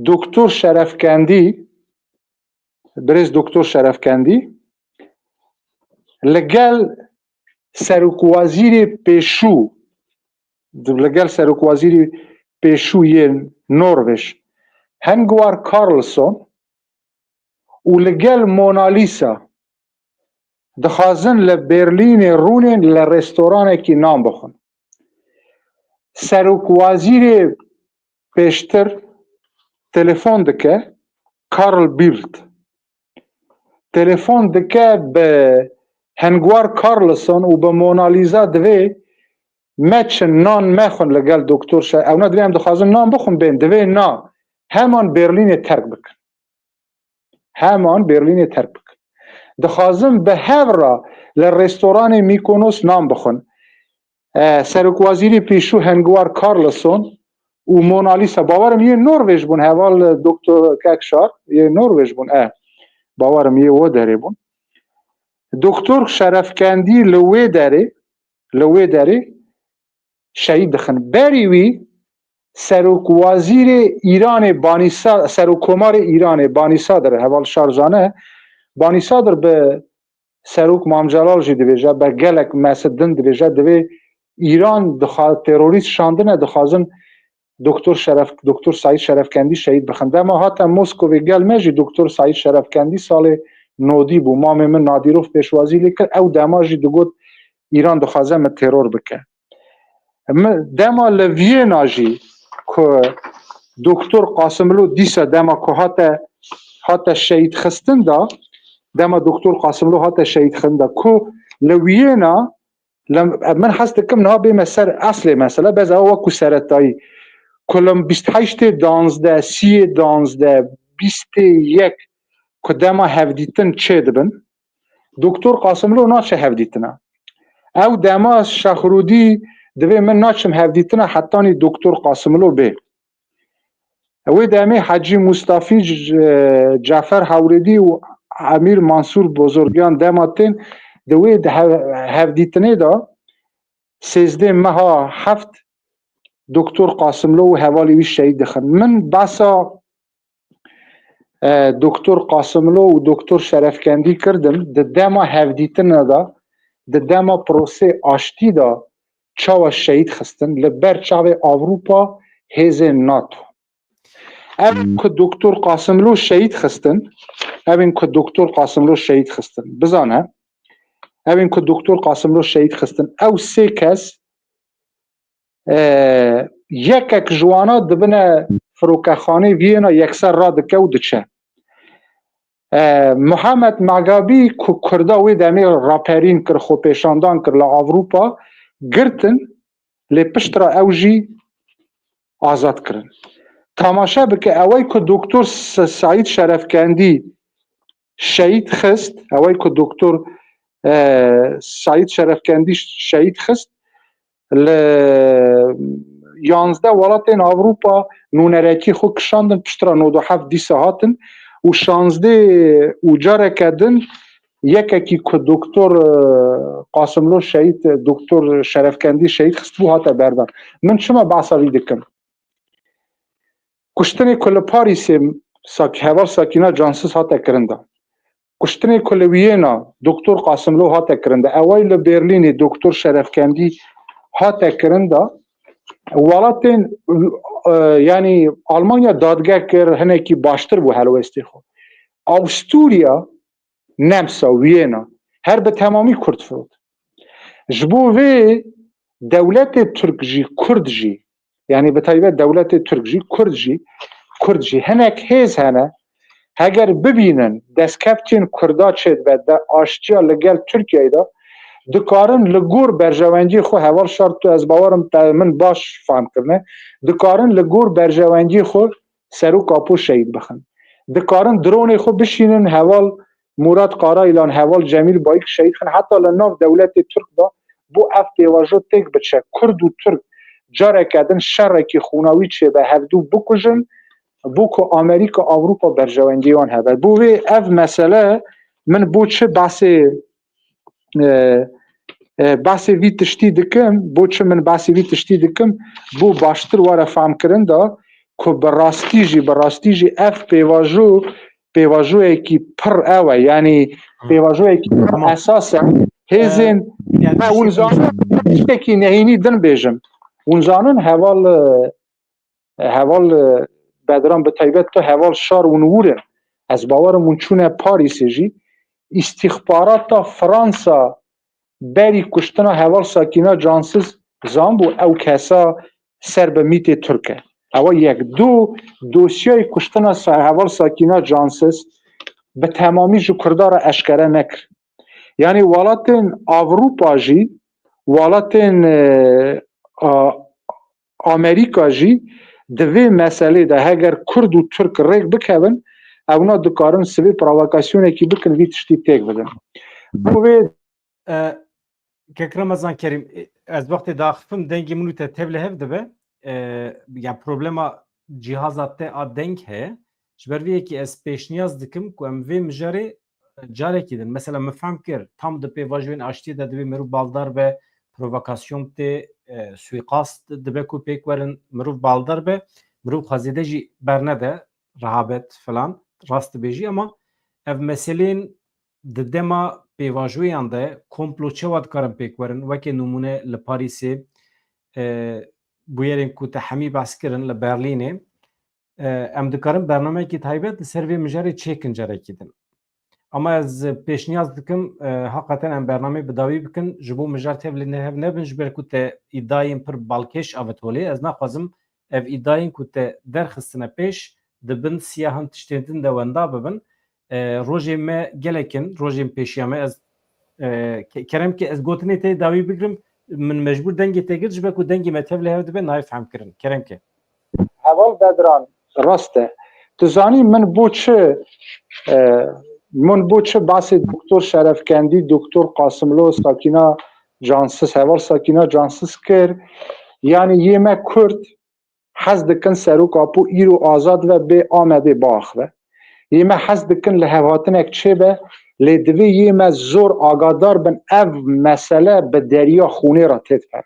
Doktor Şerefkendî, birêz Doktor Şerefkendî li gel serokwezîrê pêşû, li gel serokwezîrê pêşû yê Norvêj, Hengwar Karlsson û li gel Mona Lisa dixwazin li Berlînê rûnên li restoranekî nan bixwin. Serokwezîrê pêştir telefon dike, Carl Bildt. Telefon dike bi Hengwar Karlsson û bi Mona Lisa, divê me çi nan mexwin li gel doktor Şe-, ewna divê em dixwazin nan bixwin, bên, divê na heman Berlînê terk bikin. Heman Berlînê terk bikin. Dixwazin bi hev re li restoranê Mykonos nan bixwin. E, serokwezîrê pêşû Hengwar Karlsson û Mona Lisa, bawerim yê Norvêj bûn, heval doktor Kekşar, yê Norvêj bûn, e, bawerim yê wê derê bûn. Doktor Şerefkendî li wê derê, li wê derê şehîd dixin. Berî wî serokwezîrê Îranê Banîsa-, serokkomarê Îranê Banîsadir, heval Şar zane, Banîsadir bi Serok Mam Celal jî dibêje, bi gelek mese din dibêje, divê Îran dixa-, terorîst şandine, dixwazin doktor Şeref-, doktor Saîd Şerefkendî şehîd bixin. Dema hate Moskovê gel me jî doktor Saîd Şerefkendî salê nodî bû. Mamê min Nadîrov pêşwazî lê kir. Ew dema jî digot Îran dixwaze min teror bike. Min dema li Viyêna jî ku doktor Qasimlo dîsa dema ku hate, hate şehîd xistin da, dema doktor Qasimlo hate şehîd xistin da, ku li Viyêna, li, min hez dikim niha bême ser eslê mesele, bes ew wekû seretayî. Ku li bîst heştê danzdeh, siyê danzdeh, bîstê yek ku dema hevdîtin çêdibin, doktor Qasimlo naçe hevdîtina. Ew dema Şaxrûdî divê min naçim hevdîtina hetanî doktor Qasimlo bê. Wê demê Hecî Mustafî, C-, Cafer Hewrêdî û Emîr Mansûr Bozorgiyan dema tên di wê de hev-, hevdîtinê de sêzdeh meha heft doktor Qasimlo û hevalê wî şehîd dixin. Min behsa, e, doktor Qasimlo û doktor Şerefkendî kirdim, di dema hevdîtina de, di dema prosê aştî de çawa şehîd xistin, li ber çavê Ewropa hêzên nato. Ev ku doktor Qasimlo şehîd xistin, ev ên ku doktor Qasimlo şehîd xistin. Bizane, ev ên ku doktor Qasimlo şehîd xistin, ew sê kes, e, yekek ji wana dibine firokexanê Viyêna yekser radike û diçe. E, Muhammed Magabî ku Kurda wê demê raperîn kir, xwepêşandan kir li Ewropa, girtin, lê pişt re ew jî azad kirin. Tamaşe bike, ewey ku doktor S-, Saîd Şerefkendî şehîd xist, ewey ku doktor, e, Saîd Şerefkendî şehîd xist, li yanzdeh welatên Ewropa nûnerekî xwe kişandin, piştre nod û heft dîsa hatin û şazdeh û careke din yekekî ku doktor, e, Qasimlo şehîd, doktor Şerefkendî şehîd xistibû hate berdan. Min çima behsa vî dikim? Kuştinê ku li Parîsê sak-, heval Sakîna Cansiz hate kirin de. Kuştinê ku li Wiyêna Doktor Qasimlo hate kirin de. Eway li Berlînê Doktor Şerefkendî hate kirin de. Welatên, e, yanî Almanya dadge kir, hinekî baştir bû helwestê xwe. Awusturya Nemsa, Wiyêna, her bi temamî Kurd firot. Ji bo vê dewletê Tirk jî, Kurd jî, yanî bi taybet dewletê Tirk jî, Kurd jî, Kurd jî, hinek hêz hene, heger bibînin destkeftiyên Kurda çêdibe de aştiya li gel Tirkiyeyê de, dikarin li gor berjewendiyê xwe, heval şart tu, ez bawerim te min baş fehm kirine, dikarin li gor berjewendiyê xwe serok apo şehîd bixin. Dikarin dronê xwe bişînin, heval Murat Karayilan, heval Cemîl Bayik şehîd bixin. Heta li nav dewletê Tirk de bo ev pêvajo têk biçe, Kurd û Tirk careke din şerekî xûnawî çêbe, hevdû bikujin, bo ku Amerîka, Ewropa berjewendiyê wan hebe. Bo vê ev mesele min bo çi behsê e, e, behsê vî tiştî dikim, bo çi min behsê vî tiştî dikim, bo baştir were fehmkirin de ku bi rastî jî, bi rastî jî ev pêvajo, pêvajoyekî pir ew e, yanî pêvajoyekî pir esas e. Hêzên, e, hûn zanin, tiştekî nehînî din bêjim. Hûn zanin heval, e, heval, e, Bedran, bi taybet tu heval şar hûn wir in. Ez bawerim hûn çûne Parîsê jî. Îstîxbarata Fransa berî kuştina heval Sakîna Cansiz zanbû ew kesa ser bi mîtê Tirk e. Ewa yek. Du, dosyayê kuştina sa-, heval Sakîna Cansiz bi temamî ji Kurda re eşkere nekir. Yanî welatên Avrupa jî, welatên, e, a, Amerîka jî di vê meselê de heger Kurd û Tirk rêk bikevin, ewna dikarin sivê provokasyonekî bikin, vî tiştî têk bidin. Bo vê E, Kek Remezan Kerîm, e, ez wextê diaxifim, dengê min û te tevli hev dibe. E, ya problema cîhaza te a deng heye. Ji ber vê yekê ez pêşniyaz dikim ku em vê mijarê carekî din. Mesela min fehm kir, tam di pêvajoyên aştiyê de divê mirov baldar be, provokasyon tê, e, suîqast dibe ku pêk werin, mirov baldar be, mirov xwe zêde jî bernede, rehabet filan, rast dibêjî, ama ev meseleyên di dema pêvajoyan de komplo çawa dikarin pêk werin, weke nimûne li Parîsê, e, bûyerên ku te hemî behs kirin li Berlînê, e, em dikarin bernameyekî taybet li ser vê mijarê çêkin carekî din. Ama ez pêşniyaz dikim, e, heqeten em bernameyê bi dawî bikin, ji bo mijar tevlî ne-, hev nebin, ji ber ku te îdayên pir balkêş avêt holê. Ez naxwazim ev îdayên ku te derxistine pêş, di bin siyahan tiştên din de wenda bibin. E, rojên me gelek in, rojên pêşiya me. Ez, e, ke-, kerem ke ez gotinê te dawî bigrim, min mecbûr dengê te girt, ji ber ku dengê me tevlî hev dibe, nayê fehmkirin. Kerem ke. Heval Bedran, rast e. Tu zanî min bo çi, e, min bo çi basê Doktor Şerefkendî, Doktor Qasimlo, Sakîna Cansiz, heval Sakîna Cansiz kir? Yanî yê me Kurd hez dikin Serok Apo îro azad ve bê Amedê biaxive. Yê me hez dikin lihevhatinek çêbe, lê divê yê me zor agadar bin ev mesele bi deriya xûnê re têdipere.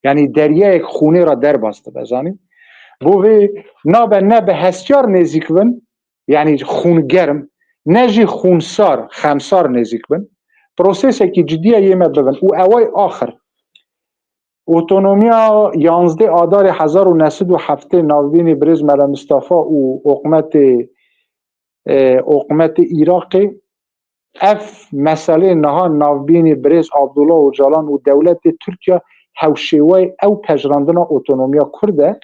Yanî deryayek xûnê re derbas dibe, zanî? Bo vê nabe ne bi hesyar nêzîk bin, yanî xûngerm, ne jî xûnsar, xemsar nêzîk bin. Prosesekî cidî ye yê me bibin. Û eway axir. Otonomiya yanzdê Adarê hezar û neh sed û heftê navbînî birêz Mele Mistefa û oqmetê, e, oqmetê Iraqê, ev meselê niha navbînî birêz Abdullah Ocalan û dewletê Tirkiye hewşêwayê ew pejirandina otonomiya Kurd e,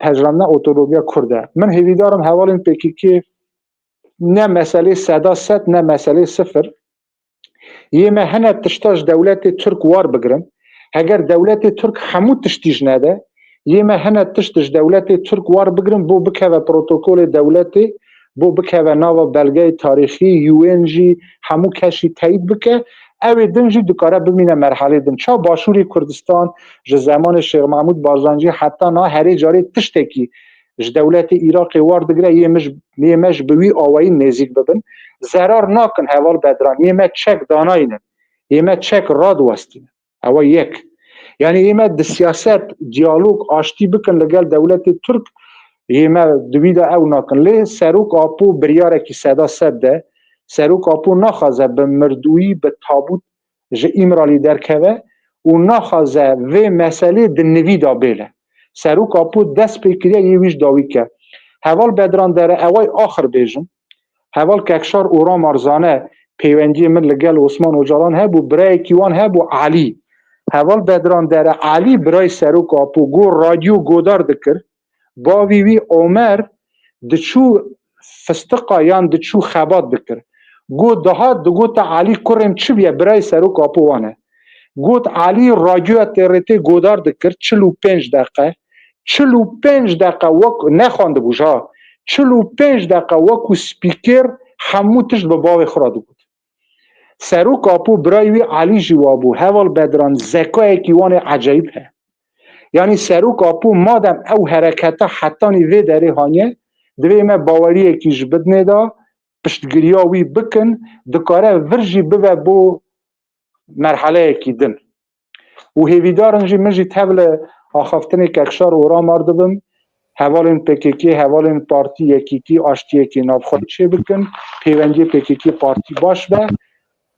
pejirandina otonomiya Kurd e. Min hêvîdar im hevalên P K K ne meselê seda sed, ne meselê sifir. Yê me hene tişta ji dewletê Tirk war bigirin. Heger dewletê Tirk hemû tiştî ji nede, yê me hene tişt ji dewletê Tirk war bigirin, bo bikeve protokolê dewletê, bo bikeve nava belgeyê tarîxî, U N jî, hemû kes jî teyîd bike, ew ê din jî dikare bimîne merhelê din. Ça Başûrê Kurdistan ji zemanê Şêx Mehmûd Barzanjî heta niha herê carê tiştekî ji dewletê Iraqê war digire, yê me ji, yê me ji bi wî awayî nêzîk bibin. Zerar nakin heval Bedran, yê me çek danayînin, yê me çek radiwestînin. Ewa yek. Yanî yê me di siyaset, diyalog, aştî bikin li gel dewletê Tirk, Yê me di wî de ew nakin. Lê Serok Apo biryarekî seda sed de, Serok Apo naxwaze bi mirdûyî, bi tabût ji Îmralî derkeve û naxwaze vê meselê di nivî de bêle. Serok Apo dest pê kiriye yê wî ji dawî ke. Heval Bedran Dere, eway axir bêjim. Heval Kekşar Oramar zane pêwendiyê min li gel Osman Ocalan hebû, birayekî wan hebû Elî. Heval Bedran Dere Elî, birayê Serok Apo, got radyo godar dikir. Bavî wî Omer diçû fistiqa yan diçû xebat dikir. Got dihat, digote Elî, kurê min, çi bûye, birayê Serok Apo wan e. Got Elî radyoya T R T godar dikir çil û pênc deqe. Çil û pênc deqe wek nexwendibû ji ha. Çil û pênc deqe wekû spîker hemû tişt bi bavê xwe re digot. Serok Apo, birayê wî Elî jî wa bû. Heval Bedran, zekayekî wan ê ecayîb heye. Yanî Serok Apo madem ew hereketa hetanî vê derê haniye, divê me baweriyekî ji bidnê de, piştgiriya wî bikin, dikare vir jî bibe bo merheleyekî din. Û hêvîdar in jî, min jî tev li axaftinê Kekşar Oramar dibim, hevalên P K K, hevalên Partî Yekîtî, aştiyekê navxwe çê bikin, pêwendiyê P K K Partî baş be.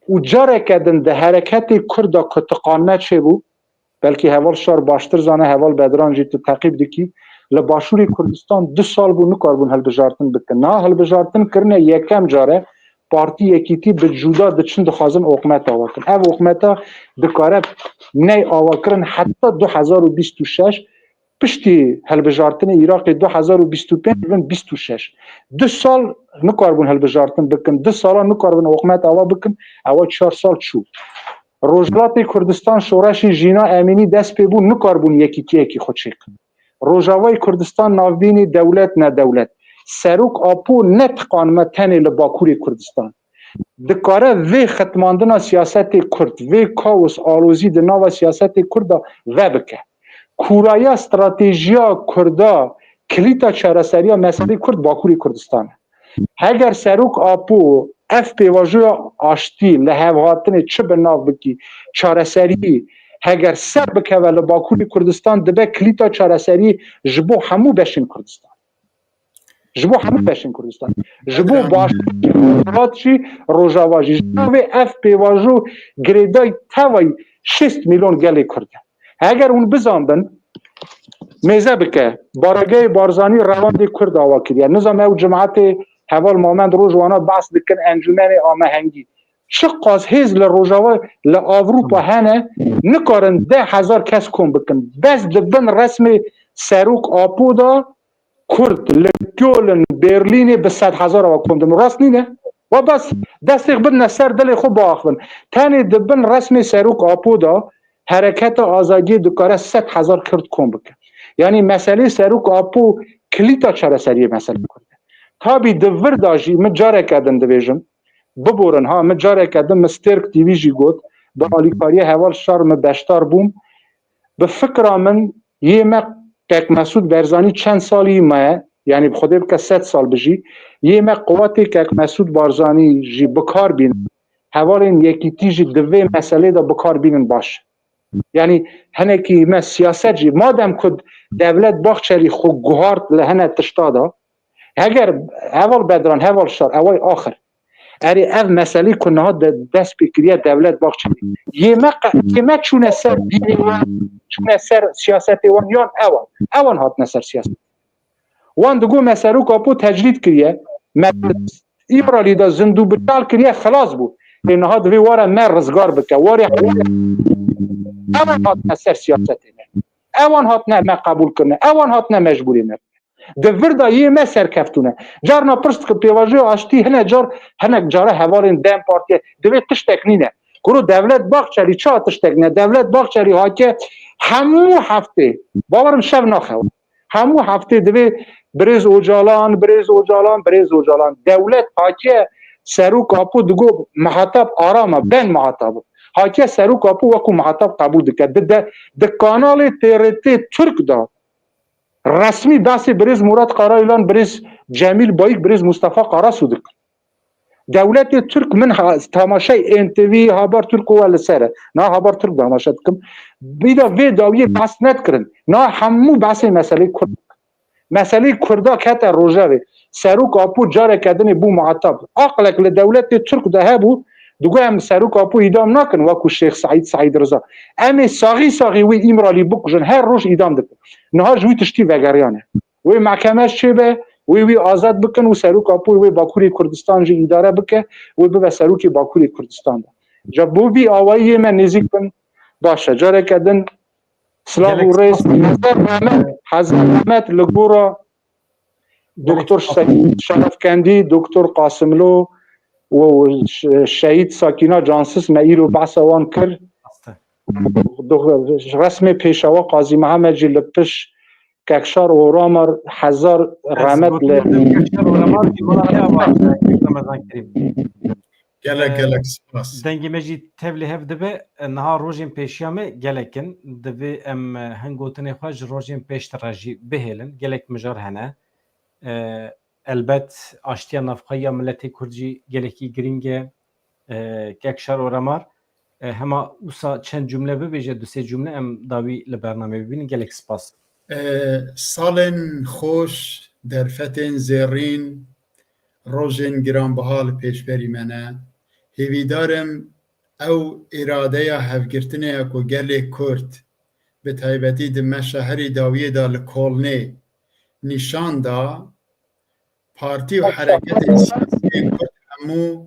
Û careke din di hereketê Kurd de ku tiqanme çêbû, belkî heval Şar baştir zane, heval Bedran jî tu teqîb dikî, li Başûrê Kurdistan du sal bû nikaribûn hilbijartin bikin. Niha hilbijartin kirine, yekem care Partî Yekîtî bi cuda diçin dixwazin oqmet ava kin. Ev oqmeta dikare ney ava kirin heta du hezar û bîst û şeş, piştî hilbijartinê Iraqê du hezar û bîst û pênc bin bîst û şeş. Du sal nikaribûn hilbijartin bikin, du sala nikaribûn oqmet ava bikin, ewa çar sal çû. Rojhilatê Kurdistan, şoreşê Jîna Emînî dest pê bû, nikaribûn yekîtiyekî xwe çêkin. Rojavayê Kurdistan, navbînî dewlet nedewlet. Serok Apo netiqanime tenê li Bakurê Kurdistan. Dikare vê xetmandina siyasetê Kurd, vê kaos, alozî di nava siyasetê Kurd de vebike. Kûraya stratejiya Kurda, kilîta çareseriya meselê Kurd Bakurê Kurdistan e. Heger Serok Apo ev pêvajoya aştî, lihevhatinê çi bi nav bikî, çareserî, heger ser bikeve li Bakurê Kurdistan, dibe kilîta çareserî ji bo hemû beşên Kurdistan. Ji bo hemû beşên Kurdistan. Ji bo baş, Rojhilat jî, Rojava jî. Ji bo vê ev pêvajo girêdayî tevayî şêst milyon gelê Kurd e. Heger hûn bizanbin, mêze bike, Baregehê Barzanî rewandê Kurd ava kiriye. Nizam ew cimatê heval Mamed Roj wana behs dikin, Encûmenê Amehengî. Çiqas hêz li Rojava, li Ewropa hene, nikarin deh hezar kes kom bikin. Bes di bin resmê Serok Apo de Kurd li Köln, Berlînê bi sed hezar ava kom dibin. Rast nîne? Wa bes destê xwe bidine ser dilê xwe biaxivin. Tenê di bin resmê Serok Apo de hereketa azadiyê dikare sed hezar Kurd kom bike. Yanî meselê Serok Apo kilîta çareseriyê meselê Kurd e. Tabî di vir de jî min careke din dibêjim, biborin ha, min careke din, min Stêrk T V jî got, bi alîkariya heval Şar min beşdar bûm. Bi fikra min, yê me Kek Mesûd Barzanî çend salî maye, yanî bi Xwedê bike sed sal bijî, yê me quwetê Kek Mesûd Barzanî jî bi kar bînin, hevalên yekîtî jî di vê meselê de bi kar bînin baş. Yanî hinekî me siyaset jî, madem ku Devlet Bahçelî xwe guhart li hine tişta de, heger heval Bedran, heval Şar, eway axir. Erê ev meselî ku niha de dest pê kiriye Devlet Bahçelî. Yê me qe-, yê me çûne ser dînê wan, çûne ser siyasetê wan yan ewan. Ewan hatine ser siyaset. Wan digo me Serok Apo tecrîd kiriye. Me Îmralî de zindû biçal kiriye, xilas bû. Ê niha divê were me rizgar bike. Warê ewan hatine ser siyasetê me. Ewan hatine me qebûl kirine. Ewan hatine mecbûrê me. Di vir de yê me serkeftûne. Carna pirs dikin pêvajoya aştî hine car, hinek cara hevalên dem Partiyê divê tiştek nîne. Kuro Devlet Bahçelî çawa tiştek nîne? Devlet Bahçelî hatiye hemû heftê, bawerim şev naxewe. Hemû heftê divê birêz Ocalan, birêz Ocalan, birêz Ocalan. Dewlet hatiye Serok Apo digo mihatab arama, ben mihatab. Hatiye Serok Apo wekû mihatab qebûl dike. Di, de, di kanalê T R T Türk de resmî behsê birêz Murat Karayilan, birêz Cemîl Bayik, birêz Mustafa Karasu dikin. Dewletê Tirk, min ha-, tamaşay N T V, Habertürk û we li ser e. Na Habertürk tamaşe dikim. Bîda vê dawiyê behs nedikirin. Na hemû behsê meselê Kurd dikin. Meseleyê Kurda kete rojevê. Serok Apo careke dinê bû muetab. Aqlek li dewletê Tirk de hebû, digot em Serok Apo îdam nakin wekû Şêx Seîd, Seîd Riza. Em ê saxî saxî wî Îmralî bikujin, her roj îdam dikin. Niha ji wî tiştî vegeriyane. Wê mehkeme çêbe, wê wî azad bikin û Serok Apo wê Bakurê Kurdistan jî îdare bike, wê bibe Serokê Bakurê Kurdistan de. Ca bo vî awayiyê me nêzîk bin, baş e. Careke din silav û rêz, hezar rehmet, hezar rehmet li gora Doktor Şerefkendî, Doktor Qasimlo û Şehîd Sakîna Cansiz me îro behsa wan kir. Resmê Pêşewa Qazî Mihemed jî li piş Kekşar Oramar hezar rehmet li. Gelek gelek spas. Dengê me jî tevlî hev dibe. Niha rojên pêşiya me gelek in. Divê em hin gotinê xwe ji rojên pêştir re jî bihêlin. Gelek mijar hene. Elbet aştiya navxwe ya miletê Kurd jî gelekî girîng e. Kekşar Oramar, hema wisa çend cumle bibêje, du sê cumle em dawî li bernamê bibînin. Gelek spas. Salên xweş, derfetên zêrîn, rojên giranbiha li pêşberî me ne. Hêvîdar im ew îradeya hevgirtinê ya ku gelê Kurd, bi taybetî di meşa herî dawiyê de li Kolnê nîşan da, partî û hereketên siyasî yên Kurd hemû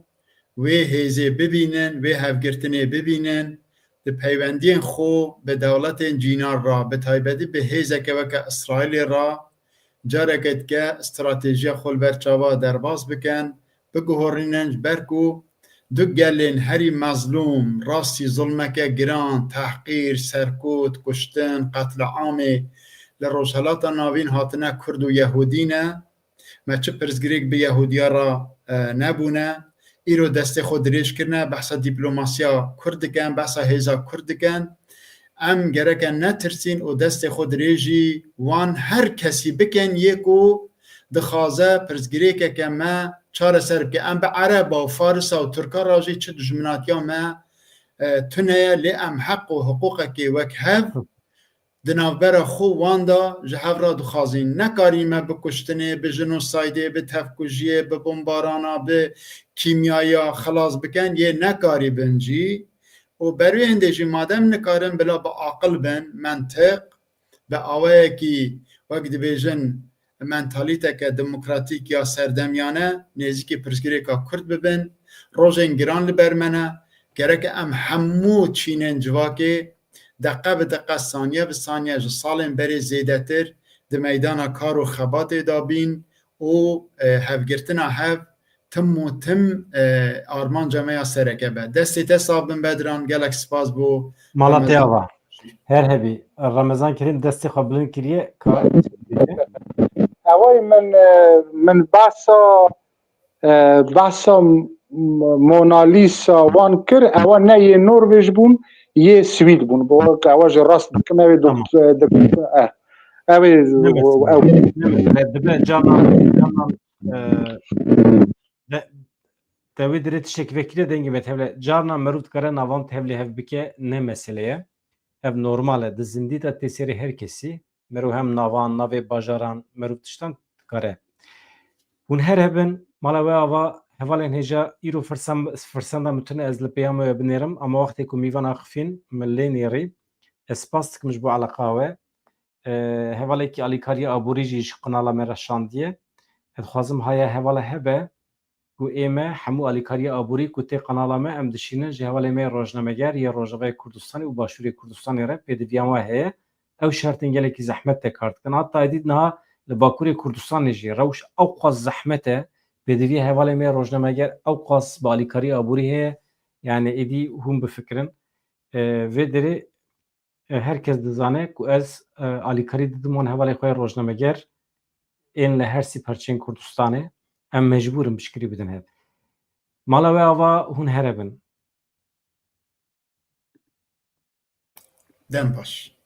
wê hêzê bibînin, wê hevgirtinê bibînin, di peywendiyên xwe bi dewletên cînar re, bi taybetî bi hêzeke weke Îsraîlê re, careke dike stratejiya xwe li ber çava derbas bikin, biguherînin, ji ber ku du gelên herî mezlûm, rastî zulmeke giran, tehqîr, serkût, kuştin, qetliamê li Rojhelata Navîn hatine Kurd û Yehûdî ne. Me çi pirsgirêk bi Yehudiya re nebûne. Îro destê xwe dirêj kirine, behsa dîplomasiya Kurd dikin, behsa hêza Kurd dikin. Em gereke netirsîn û destê xwe dirêjî wan her kesî bikin yê ku dixwaze pirsgirêkeke me çareser bike. Em bi Ereba û Farisa û Tirka re jî çi dijminatiya me tune ye, lê em heq û hiqûqekê wek hev di navbera xwe wan de ji hev re dixwazîn. Nekarî me bi kuştinê, bi jinosaydê, bi tevkujiyê, bi bombarana, bi kîmyaya xilas bikin, yê nekarîbin jî. Û berwê hindê jî madem nikarin bila bi aqil bin, mentiq, bi awayekî wek dibêjin mentalîteke demokratîk ya serdemiyane nêzîkî pirsgirêka Kurd bibin, rojên giran li ber me ne, gereke em hemû çînên civakê deqe bi deqe, saniye bi saniye ji salên berê zêdetir di meydana kar û xebatê de bîn û hevgirtina hev tim û tim armanca me ya sereke be. Destê te sax bin Bedran, gelek spas bo. Mala te ava. Her hebî. Remezan Kerîm destê xwe bilind kiriye. Ka Eway min min behsa behsa Mona Lisa wan kir, ewa ne yê Norvêj bûn, yê Swîd bûn. Bi wek ewa jî rast dikim, ew ê Tamam. dok-, dok-, eh, ew ê Ne mesele. ew. Ne mesele. Dibe carna, carna, e, de, de wê dirê tiştekî vekirî dengê me tevle. Carna meriv dikare navan tevlê hev bike, ne mesele ye. Ev normal e. Di zindî de tê serê her kesî. Meriv hem navan, navê bajaran, meriv tiştan dikare. Hûn her hebin, mala we ava, hevalên hêja, îro firsan, firsenda min tune ez li pêya me we binêrim, ama wextê ku mîvan axifîn, min lê nêrî. Ez spas dikim ji bo eleqa we. E, hevalekî alîkariya aborî jî ji qinala me re şandiye. Ez dixwazim haya hevala hebe, ku ê me hemû alîkariya aborî ku tê qanala me em dişînin ji hevalê me yê rojnameger yê Rojavayê Kurdistanê û Başûrê Kurdistanê re pêdiviya me heye. Ew şertên gelekî zehmet te kar dikin. Heta êdî niha li Bakurê Kurdistanê jî rewş ew qas zehmet e. Pêdiviya hevalê me yê rojnameger ew qas bi alîkariya aborî heye. Yani êdî hûn bifikirin. E, vê derê E, her kes dizane ku ez, e, alîkarî didim wan hevalê xwe yê rojnameger ên li her sî perçeyên Kurdistanê. Em mecbûr in piştgirî bidin hev. Mala we ava, hûn here bin. Dem baş.